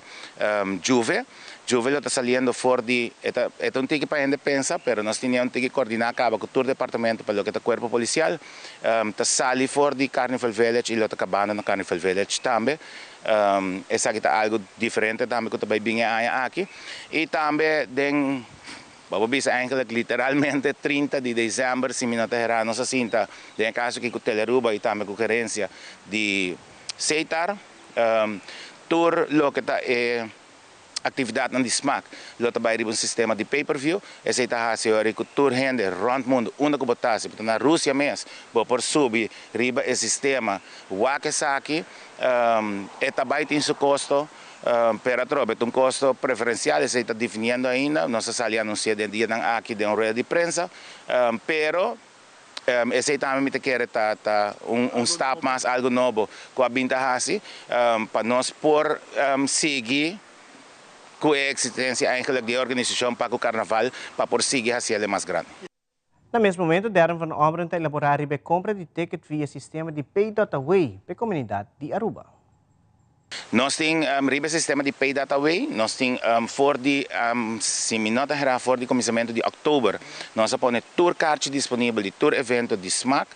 Juve. Juve lo ta saliendo for di, e ta e ta un tiki pa hende pensa, pero nos tin ya un tiki kordiná kaba ku tur departamento pa loke ta kuerpo polisial. Ta sali for di Carnival Village y lo ta cabando na Carnival Village tambe. Esaki ta algo diferente tambe cu ta bay bin e aña aki. Y tambe den, bo por bisa eigenlijk literalmente 30 di december si mi no ta hera nos a sinta den e caso aki cu Telearuba y tambe cu gerencia di Setar tur loke ta e Aktividatnan di smak lo ta bai riba un sistema di pay-per-view. Esei ta hasi ora ku tur hende rònt mundu, unda ku bo ta, si bo ta na Rusia mes, bo por subi riba e sistema wak esaki. E ta bai tin su kosto, pero atrobe ta un kosto preferensial, esei ta definiendo ainda. Nos a sali anunsi'é den dianan aki den un rueda di prensa, pero. Esei tambe mi ta kere ta ta un un stap mas, algo nobo ku a bin ta hasi pa nos por sigui ku e eksistensia eigenlijk di e organisashon pa ku karnaval pa por sigui hasi el e mas grandi. Na mes momento Darren van Ommeren ta elaborá riba e kompra di ticket via sistema di Pay.Away p'e komunidat di Aruba. Nos tin riba e sistema di Pay Data Way, nos tin for di, si mi no ta hera, for di kuminsamentu di òktober, nos a pone tur karchi disponibel di tur evento di smak,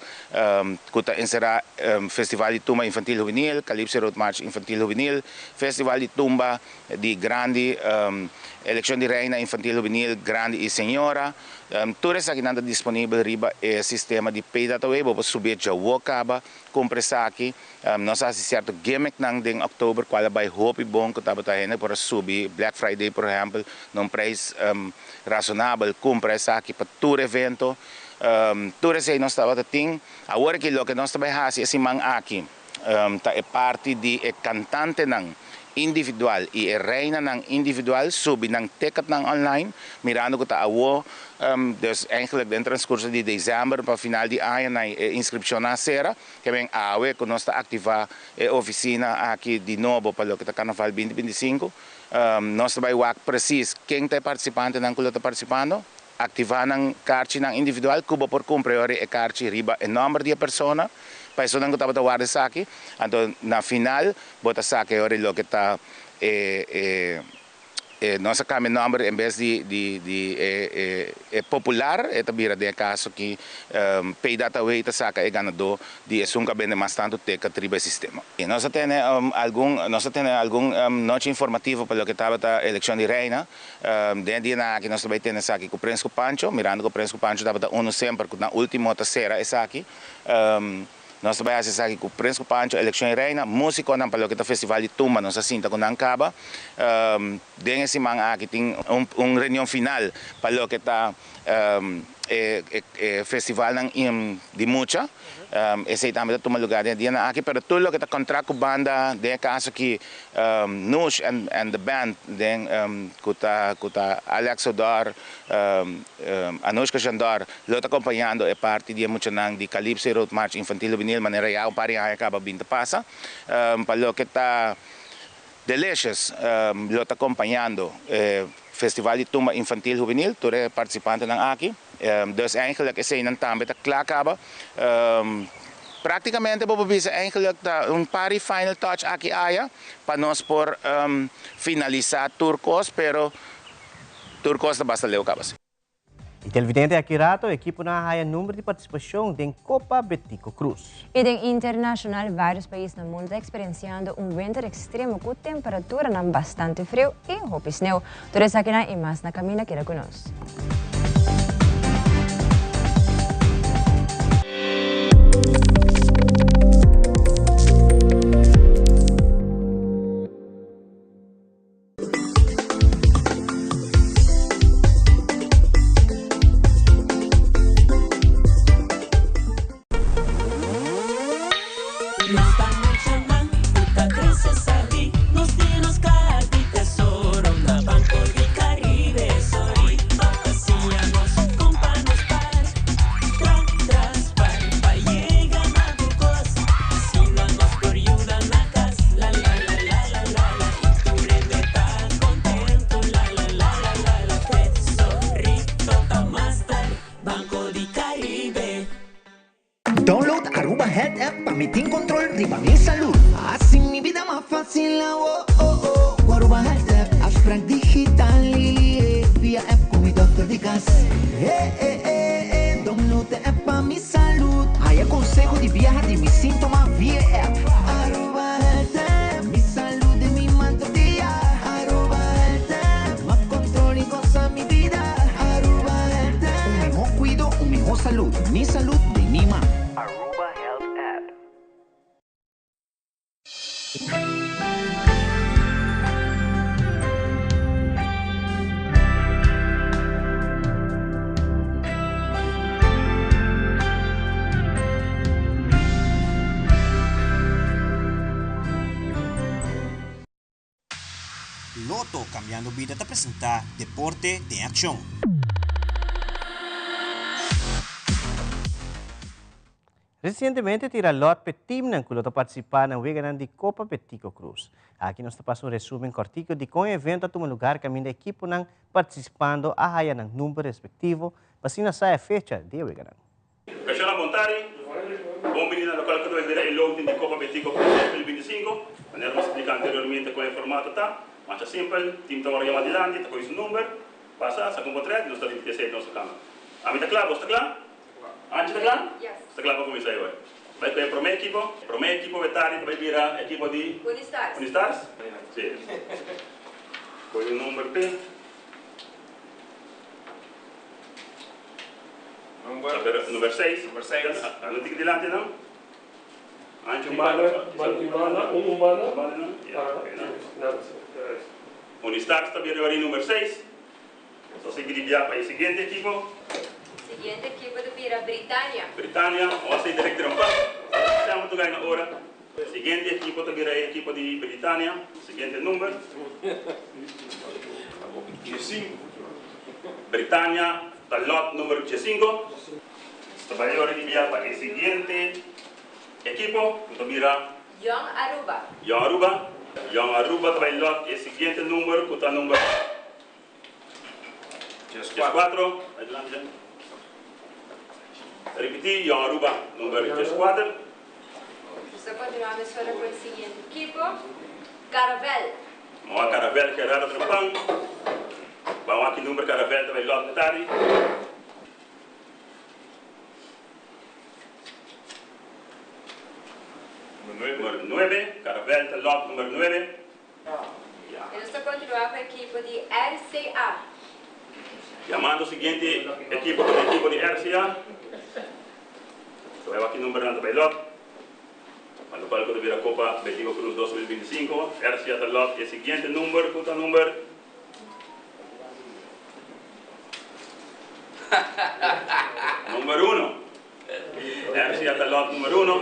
ku ta enserá Festival di Tumba Infantil Hubenil, Calypso Road March Infantil Hubenil, Festival di Tumba di Grandi, Elekshon di Reina Infantil Hubenil Grandi i Señora. Tur esakinan ta disponibel riba e sistema di Pay Data Way, bo por subi e djawo kaba, kumpra esaki. Nos a hasi sierto gimmicknan den oktober kual a bai hopi bon ku tabata hende por a subi Black Friday por ehèmpel na un preis rasonabel kumpra esaki pa tur evento. Tur esei nos tabata tin. Awor aki loke nos ta bai hasi e siman aki ta e parti di e kantantenan individual i e reinanan individual subi nan ticketnan online mirando ku ta awo dus eigenlijk den transcurso di december pa final di aña nan e inscripcionnan a sera. Ke men awe ku nos ta aktivá e ofisina aki di nobo pa loke ta Karnaval binti binti sinku. Nos ta bai wak presis ken ta e partisipantenan ku lo ta partisipando, aktivá nan karchinan individual ku bo por kumpra e ora e karchi riba e nòmber di e persona pa esunnan ku tabata warda esaki. Anto na final bo ta saka e ora loke ta e e. Nos a cambia nomber en bes di di di e e e popular e ta bira den e caso ki Pay Data Way ta saca e ganador di esun cu a bende mas tanto ticket riba e sistema. Nos a tene algun nos a tene algun nochi informativo pa loke tabata eleccion di Reina. Den e dianan aki nos ta bay tene esaki cu Prins cu Pancho, mirando cu Prins cu Pancho tabata uno semper cu na ultimo ta cera esaki. Nos ta bai hasi esaki ku Prins ku Pancho, Elekshon i Reina, músikonan pa loke ta Festival di Tumba nos a sinta ku nan kaba. Den e siman aki tin un reunion final pa loke ta e festivalnan di mucha. Esei tambe ta tuma lugá den e dianan aki, pero tur loke ta kontrakt ku banda, den e kaso aki Nush and the band den ku ta ku ta Alex Odor, Anushka Shandor lo ta acompañando e parti di e muchanan di Calypso y Road March Infantil Juvenil manera ya un par di aña caba bin ta pasa. Pa loke ta Delicious lo ta acompañando e Festival di Tumba Infantil Juvenil tur e participantenan aki. Dus eigenlijk eseinan tambe ta cla caba. Practicamente bo por bisa eigenlijk ta un par di final touch aki aya pa nos por finalisa tur cos pero Tur kos ta basta leu kaba si. Y televidente aki rato ekiponan a haya number di participacion den Copa Betico Croes. Y den internacional varios pais na mundo ta experienciando un winter extremo cu temperaturanan bastante friu y hopi sneeuw. Tur esakinan y mas na caminda keda cu nos. Download Aruba Health App pa mi tin control riba mi salud. Haci mi bida mas facil awo oh oh cu Aruba Health App. Afspraak digital via app cu mi dokter di cas. Eh eh eh eh download e app pa mi salud. Haya conseho di biaha di mi sintoma via e app. Aruba Health App, mi salud den mi man tur dia. Aruba Health App, mas control y goza mi bida. Aruba Health App. Un miho cuido, un miho salud. Mi salud den mi man. Aruba Health App. Lotto Cambiando Bida ta presenta Deporte den Accion. Resientemente tira lòt p'e timnan ku lo ta partisipá na weganan di Kopa Betico Croes. Aki nos ta pasa un resumen kòrtiku di kon e evento a tuma lugar kaminda ekiponan partisipando a haya nan number respektivo pa asina sa e fecha di e weganan. Kashona Bontari, Bon bini na lokal ku ta bai bira e loting di Kopa Betico Croes 2025. Manera nos a splika anteriormente kon e formato ta, masha simpel, tim ta wòrdu yama dilanti, ta kohe su number, pasa, saka un potrèt i nos ta ripití esei den nos kama. Ami ta kla, bos ta kla? Anchi ta kla? Ta kla pa kuminsá e ora. Bai ku e promé ekipo. Promé ekipo wetari ta bai bira ekipo di Unistars. Unistars? Si. Kohe un number p'e. Number. Number seis. Number seis. Anu tiki dilanti nan. Anchi un banda. Un banda, un un banda. Un banda nan. Ya, oké nan. Unistars ta bira ori number seis. Nos a sigui di bia pa e siguiente ekipo. Siguiente ekipo ta bira Britania. Britania, o a sigui direct trampa. Semper ta gai na ora. Siguiente ekipo ta bira e ekipo di Britania. Siguiente number. Britania ta lot number diesinco. Nos ta bai ora di bia pa e siguiente ekipo ku ta bira. Jong Aruba. Jong Aruba. Jong Aruba ta bai lot e siguiente number ku ta number. Dieskuatro. Ripití, Jong Aruba, number dieskuater. Nos ta kontinuá mesora ku e siguiente ekipo, Caravel. Moa Caravel Gerardo Trempan. Ban wak ki number Caravel ta bai lot metari. Number nuebe. Caravel ta lot number nuebe. Y nos ta continua cu ekipo di RCA. Yamando siguiente ekipo cu ta ekipo di RCA. Ta bai wak ki number nan ta bai lot. Pa locual cu ta bira Copa Betico Cruz 2025, RCA ta lot e siguiente number cu ta number. Number uno. RCA ta lot number uno.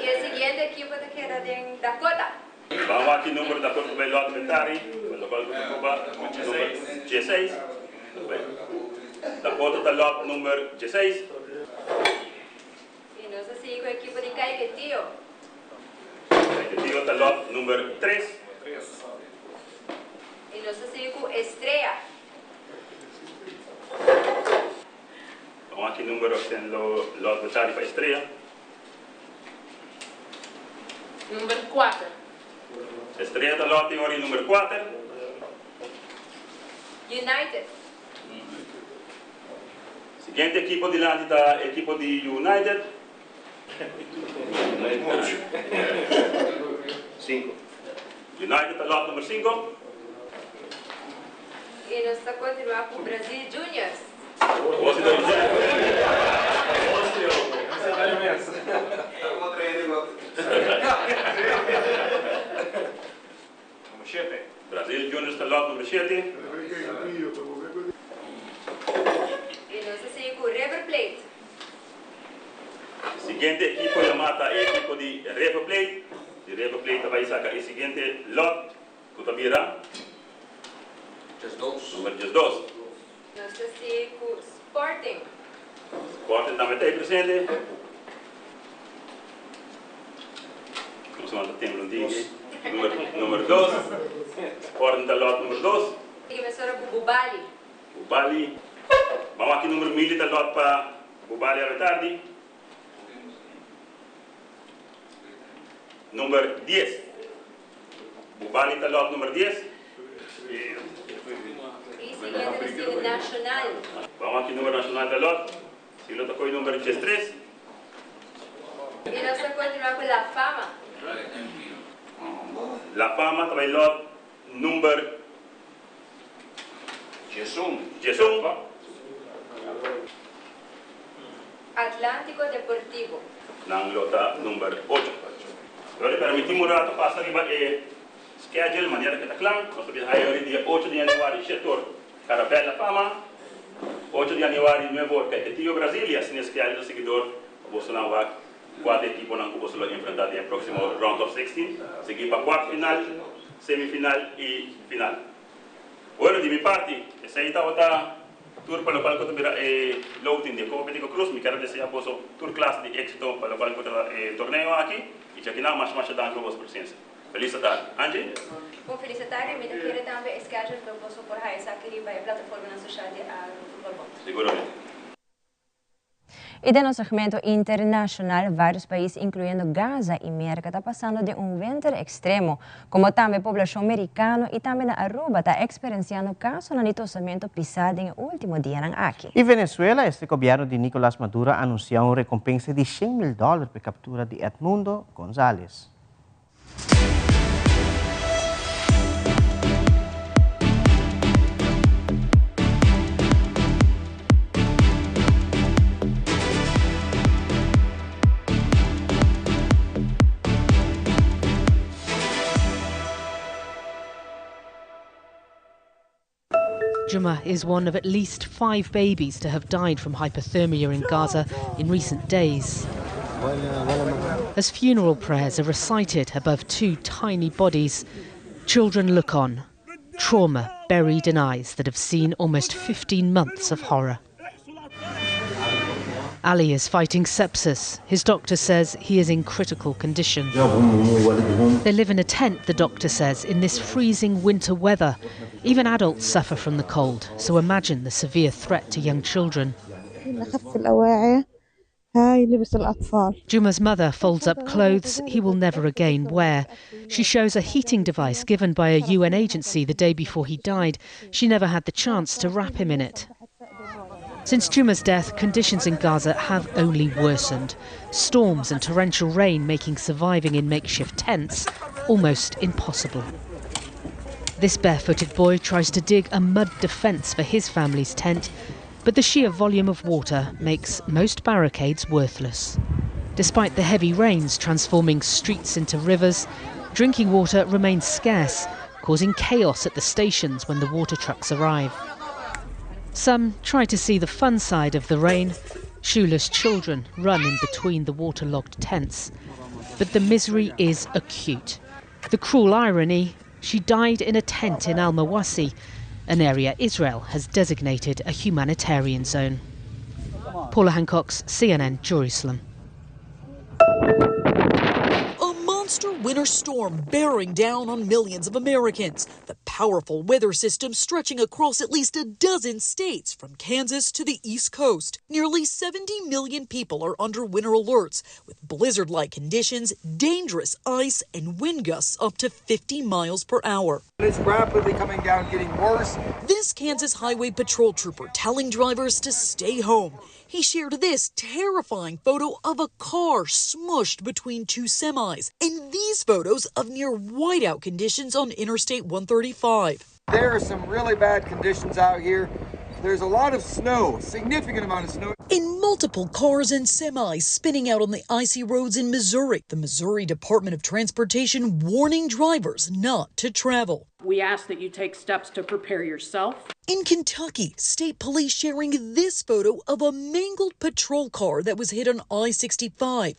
Y e siguiente ekipo ta keda den Dakota. Ban wak ki number Dakota ta bay lot inventari, pa locual cu ta Copa number dieseis. Dakota ta lot number dieseis. Y nos ta sigui cu ekipo di Caiquetio. Caiquetio ta lot number tres. Y nos ta sigui cu Estrella. Ban wak ki number Roxanne lo lot inventari pa Estrella. Number kuater. Estrella ta lot den ori number kuater. United. Siguiente ekipo dilanti ta ekipo di United. Sinku. United ta lot number sinku. Y nos ta continua cu Brazil Juniors. Brazil Juniors ta lot number shete. Y nos ta sigui cu River Plate. Siguiente ekipo yama ta e ekipo di River Plate. Di River Plate ta bay saca e siguiente lot cu ta bira number diesdos. Nos ta sigui cu Sporting. Sporting tambe ta ey presente. Nos a manda tembla un tiki. Number, number dos. Sporting ta lot number dos. Y mesora cu Bubali. Bubali. Ban wak ki number mili ta lot pa Bubali awe tardi. Number dies. Bubali ta lot number dies. Y siguiente nos tin Nacional. Ban wak ki number Nacional ta lot. Si lo ta koe number diestres. Y nos ta continua cu La Fama. La Fama ta bay lot number diesun. Atlantico Deportivo. Nan lo ta number ocho. Lo di permiti un rato pasa riba e schedule manera cu ta cla. Nos ta bisa hay ori dia ocho di januari shetor Carabel La Fama, ocho di januari nueve or Caiquetio Brasil y asina e schedule ta siguidor pa bosonan wak cua ta equiponan cu boso lo enfrenta den e proximo round of 16, sigui pa cuart final, semifinal y final. Bueno, di mi parti, esey tabata tur pa locual cu ta bira e loting di e Copa Betico Cruz. Mi kier a desea boso tur clase di exito pa locual cu ta e torneo aki y djakinan masha masha danki pa boso presencia. Feliz atardi. Angie? Un feliz atardi. Mi ta kere tambe e schedule lo boso por haya esaki riba e plataformanan social di Aruba Futbol Bond. Seguramente. Y den nos segmento internacional, varios pais incluyendo Gaza y Merca ta pasando den un winter extremo, como tambe poblacion Mericano y tambe na Aruba ta experenciando casonan di tosamento pisa den e ultimo dianan aki. Y Venezuela, este gobierno di Nicolas Maduro a anuncia un recompensa di shen mil dollar p'e captura di Edmundo Gonzalez. Juma is one of at least five babies to have died from hypothermia in Gaza in recent days. As funeral prayers are recited above two tiny bodies, children look on, trauma buried in eyes that have seen almost 15 months of horror. Ali is fighting sepsis. His doctor says he is in critical condition. They live in a tent, the doctor says, in this freezing winter weather. Even adults suffer from the cold, so imagine the severe threat to young children. Juma's mother folds up clothes he will never again wear. She shows a heating device given by a UN agency the day before he died. She never had the chance to wrap him in it. Since Juma's death, conditions in Gaza have only worsened. Storms and torrential rain making surviving in makeshift tents almost impossible. This barefooted boy tries to dig a mud defence for his family's tent, but the sheer volume of water makes most barricades worthless. Despite the heavy rains transforming streets into rivers, drinking water remains scarce, causing chaos at the stations when the water trucks arrive. Some try to see the fun side of the rain. Shoeless children run in between the waterlogged tents. But the misery is acute. The cruel irony she died in a tent in Al Mawasi, an area Israel has designated a humanitarian zone. Paula Hancocks, CNN, Jerusalem. A monster winter storm bearing down on millions of Americans. The powerful weather system stretching across at least a dozen states from Kansas to the East Coast. Nearly 70 million people are under winter alerts with blizzard like conditions, dangerous ice, and wind gusts up to 50 miles per hour. It's rapidly coming down, getting worse. This Kansas Highway Patrol trooper telling drivers to stay home. He shared this terrifying photo of a car smushed between two semis and these photos of near whiteout conditions on Interstate 135. There are some really bad conditions out here. There's a lot of snow, significant amount of snow. In multiple cars and semis spinning out on the icy roads in Missouri, the Missouri Department of Transportation warning drivers not to travel. We ask that you take steps to prepare yourself. In Kentucky, state police sharing this photo of a mangled patrol car that was hit on I 65.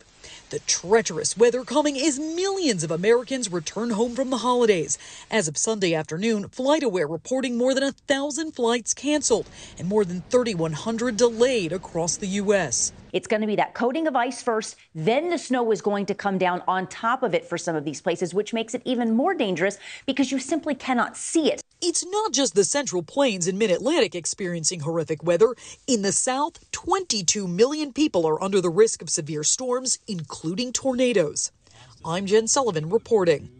The treacherous weather coming as millions of Americans return home from the holidays. As of Sunday afternoon, FlightAware reporting more than a thousand flights canceled and more than 3,100 delayed across the U.S. It's going to be that coating of ice first, then the snow is going to come down on top of it for some of these places, which makes it even more dangerous because you simply cannot see it. It's not just the Central Plains and Mid Atlantic experiencing horrific weather. In the South, 22 million people are under the risk of severe storms, including tornadoes. I'm Jen Sullivan reporting.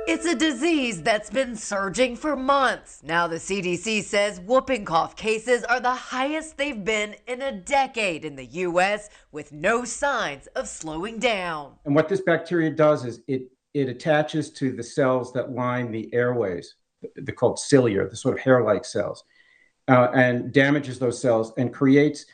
It's a disease that's been surging for months. Now the CDC says whooping cough cases are the highest they've been in a decade in the U.S., with no signs of slowing down. And what this bacteria does is it, it attaches to the cells that line the airways, they're called cilia, the sort of hair like cells, and damages those cells and creates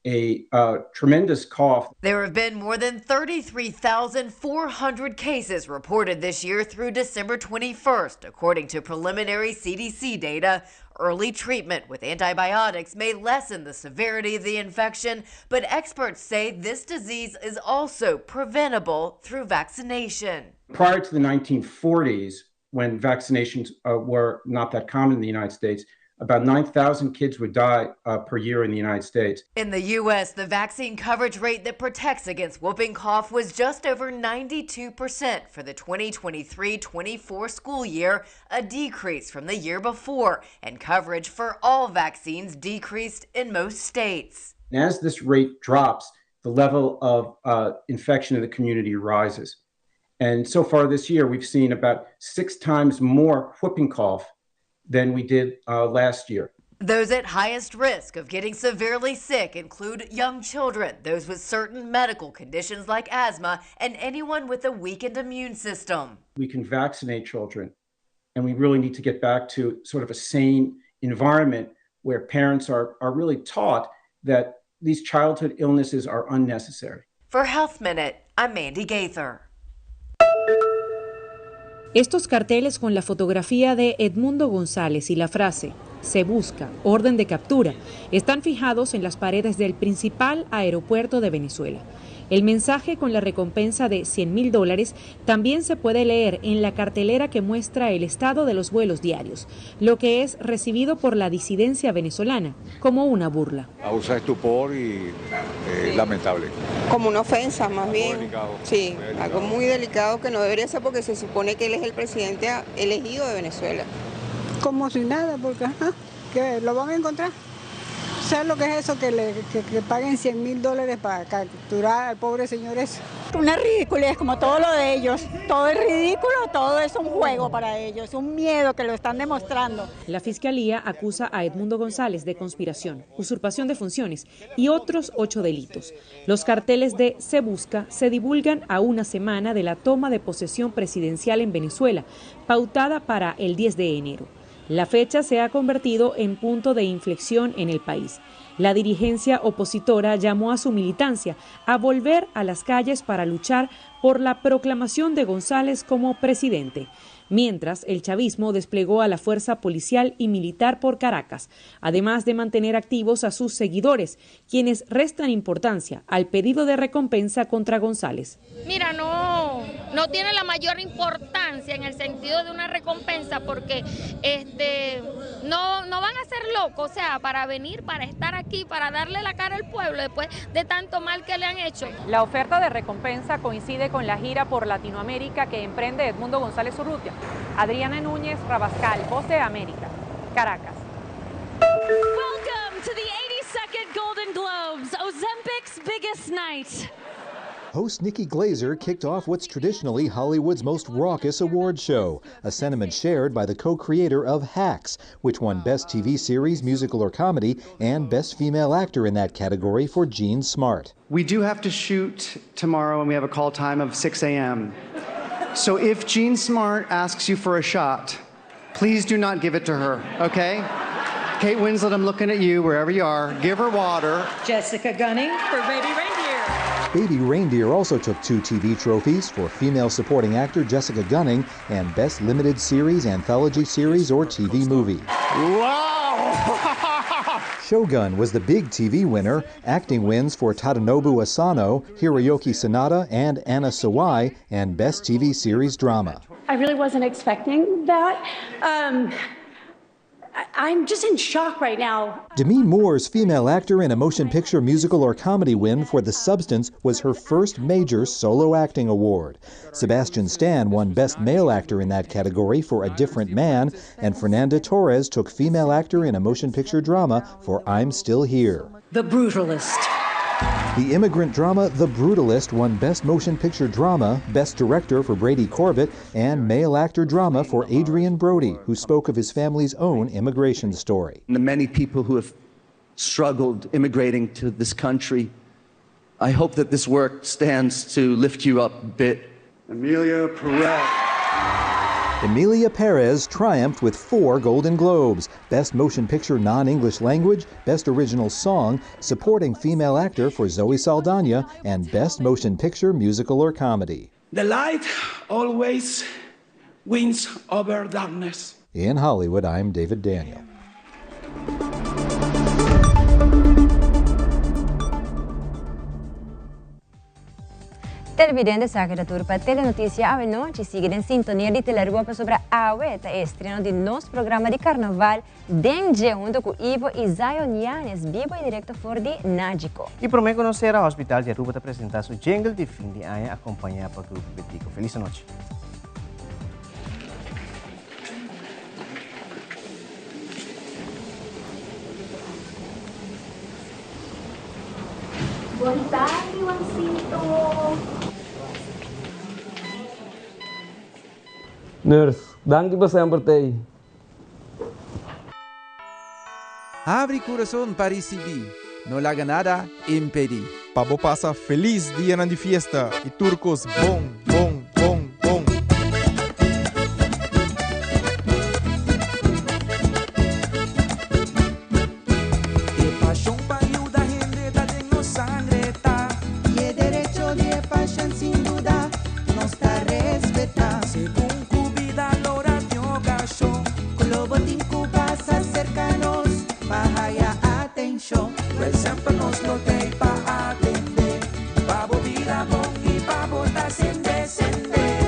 a tremendous cough. There have been more than 33,400 cases reported this year through December 21st, according to preliminary CDC data. Early treatment with antibiotics may lessen the severity of the infection, but experts say this disease is also preventable through vaccination. Prior to the 1940s, when vaccinations were not that common in the United States, about 9,000 kids would die per year in the United States. In the U.S., the vaccine coverage rate that protects against whooping cough was just over 92% for the 2023 24 school year, a decrease from the year before, and coverage for all vaccines decreased in most states. And as this rate drops, the level of infection in the community rises. And so far this year, we've seen about six times more whooping cough than we did last year. Those at highest risk of getting severely sick include young children, those with certain medical conditions like asthma, and anyone with a weakened immune system. We can vaccinate children, and we really need to get back to sort of a sane environment where parents are, are really taught that these childhood illnesses are unnecessary. For Health Minute, I'm Mandy Gaither. Estos carteles con la fotografía de Edmundo González y la frase Se busca, orden de captura, están fijados en las paredes del principal aeropuerto de Venezuela. El mensaje con la recompensa de 100 mil dólares también se puede leer en la cartelera que muestra el estado de los vuelos diarios, lo que es recibido por la disidencia venezolana como una burla. Causa estupor y lamentable. Como una ofensa, más Algo bien. delicado, Sí, muy delicado. algo muy delicado que no debería ser porque se supone que él es el presidente elegido de Venezuela. Como si nada, porque ajá, que lo van a encontrar. ¿Sabes lo que es eso? Que le que paguen 100 mil dólares para capturar al pobre señor ese. Una ridiculez como todo lo de ellos. Todo es ridículo, todo es un juego para ellos, un miedo que lo están demostrando. La fiscalía acusa a Edmundo González de conspiración, usurpación de funciones y otros 8 delitos. Los carteles de Se Busca se divulgan a una semana de la toma de posesión presidencial en Venezuela, pautada para el 10 de enero. La fecha se ha convertido en punto de inflexión en el país. La dirigencia opositora llamó a su militancia a volver a las calles para luchar por la proclamación de González como presidente. Mientras, el chavismo desplegó a la fuerza policial y militar por Caracas, además de mantener activos a sus seguidores, quienes restan importancia al pedido de recompensa contra González. Mira, no tiene la mayor importancia en el sentido de una recompensa porque no van a ser locos, o sea, para venir, para estar aquí, para darle la cara al pueblo después de tanto mal que le han hecho. La oferta de recompensa coincide con la gira por Latinoamérica que emprende Edmundo González Urrutia. Adriana Núñez Rabascal, Voz de América, Caracas. Welcome to the 82nd Golden Globes, Ozempic's biggest night. Host Nikki Glazer kicked off what's traditionally Hollywood's most raucous award show, a sentiment shared by the co-creator of Hacks, which won Best TV Series, Musical or Comedy, and Best Female Actor in that category for Jean Smart. We do have to shoot tomorrow, and we have a call time of 6 a.m. So if Jean Smart asks you for a shot, please do not give it to her, okay? Kate Winslet, I'm looking at you, wherever you are. Give her water. Jessica Gunning for Baby Reindeer. Baby Reindeer also took 2 TV trophies for female supporting actor Jessica Gunning and Best Limited Series, Anthology Series, or TV Movie. Wow! Shogun was the big TV winner, acting wins for Tadanobu Asano, Hiroyuki Sanada, and Anna Sawai, and Best TV Series Drama. I really wasn't expecting that. I'm just in shock right now. Demi Moore's female actor in a motion picture, musical, or comedy win for The Substance was her first major solo acting award. Sebastian Stan won Best Male Actor in that category for A Different Man, and Fernanda Torres took female actor in a motion picture drama for I'm Still Here. The Brutalist. The immigrant drama The Brutalist won Best Motion Picture Drama, Best Director for Brady Corbett, and Male Actor Drama for Adrian Brody, who spoke of his family's own immigration story. The many people who have struggled immigrating to this country, I hope that this work stands to lift you up a bit. Emilia Perez. Emilia Perez triumphed with 4 Golden Globes, Best Motion Picture Non-English Language, Best Original Song, Supporting Female Actor for Zoe Saldana, and Best Motion Picture Musical or Comedy. The light always wins over darkness. In Hollywood, I'm David Daniel. Televidente saca da turpa Telenoticia Avenoche sigue en sintonía de Telerupa sobre Awe, estreno de nuestro programa de carnaval Dengue junto con Ivo y Zion Yanes, vivo y directo for de Nágico. Y promete conocer a Hospital de Aruba presentar su jingle de fin de año acompañado por Grupo Betico. Feliz noche. Buenas tardes, Juancito. Nurse, dank je sempre tei. Abre coração para receber, não laga nada impedir. Pabo passa feliz dia na de fiesta e turcos bom, bom, bom, bom. E paixão pariu da renda de no sangre tá. E é direito de paixão sem dúvida, não está respeitar. Según cubida lora de ocasión, Globo tinku pasa cercanos, pa atención. Well, sempre nos lo tem pa atender, pa vida bom e pa botar sende, sende.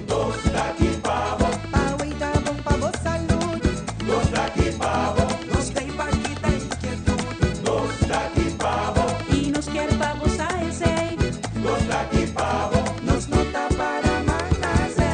Nos daqui pavo, pa uita bom pa bo salud. Nos daqui pavo, nos tem pa quita inquietud. Nos daqui pavo, e nos quer pa gozar ese. Nos daqui pavo, nos nota para manase.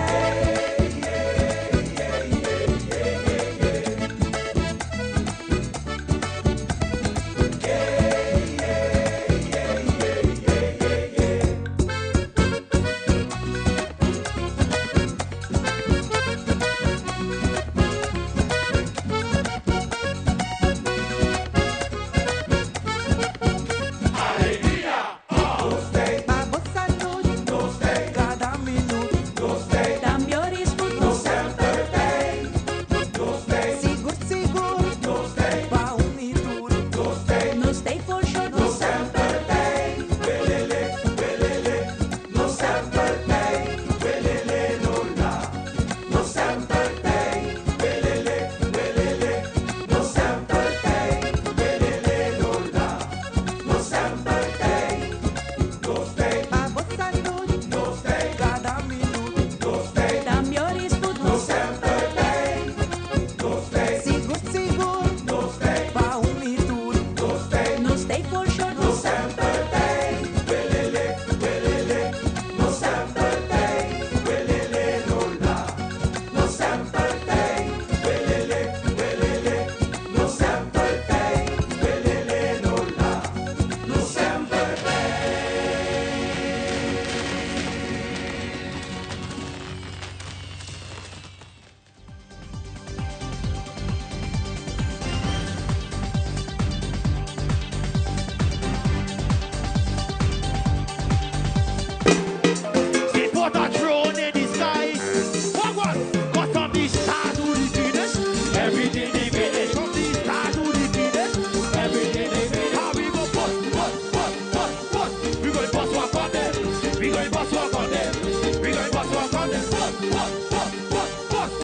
We going bust walk.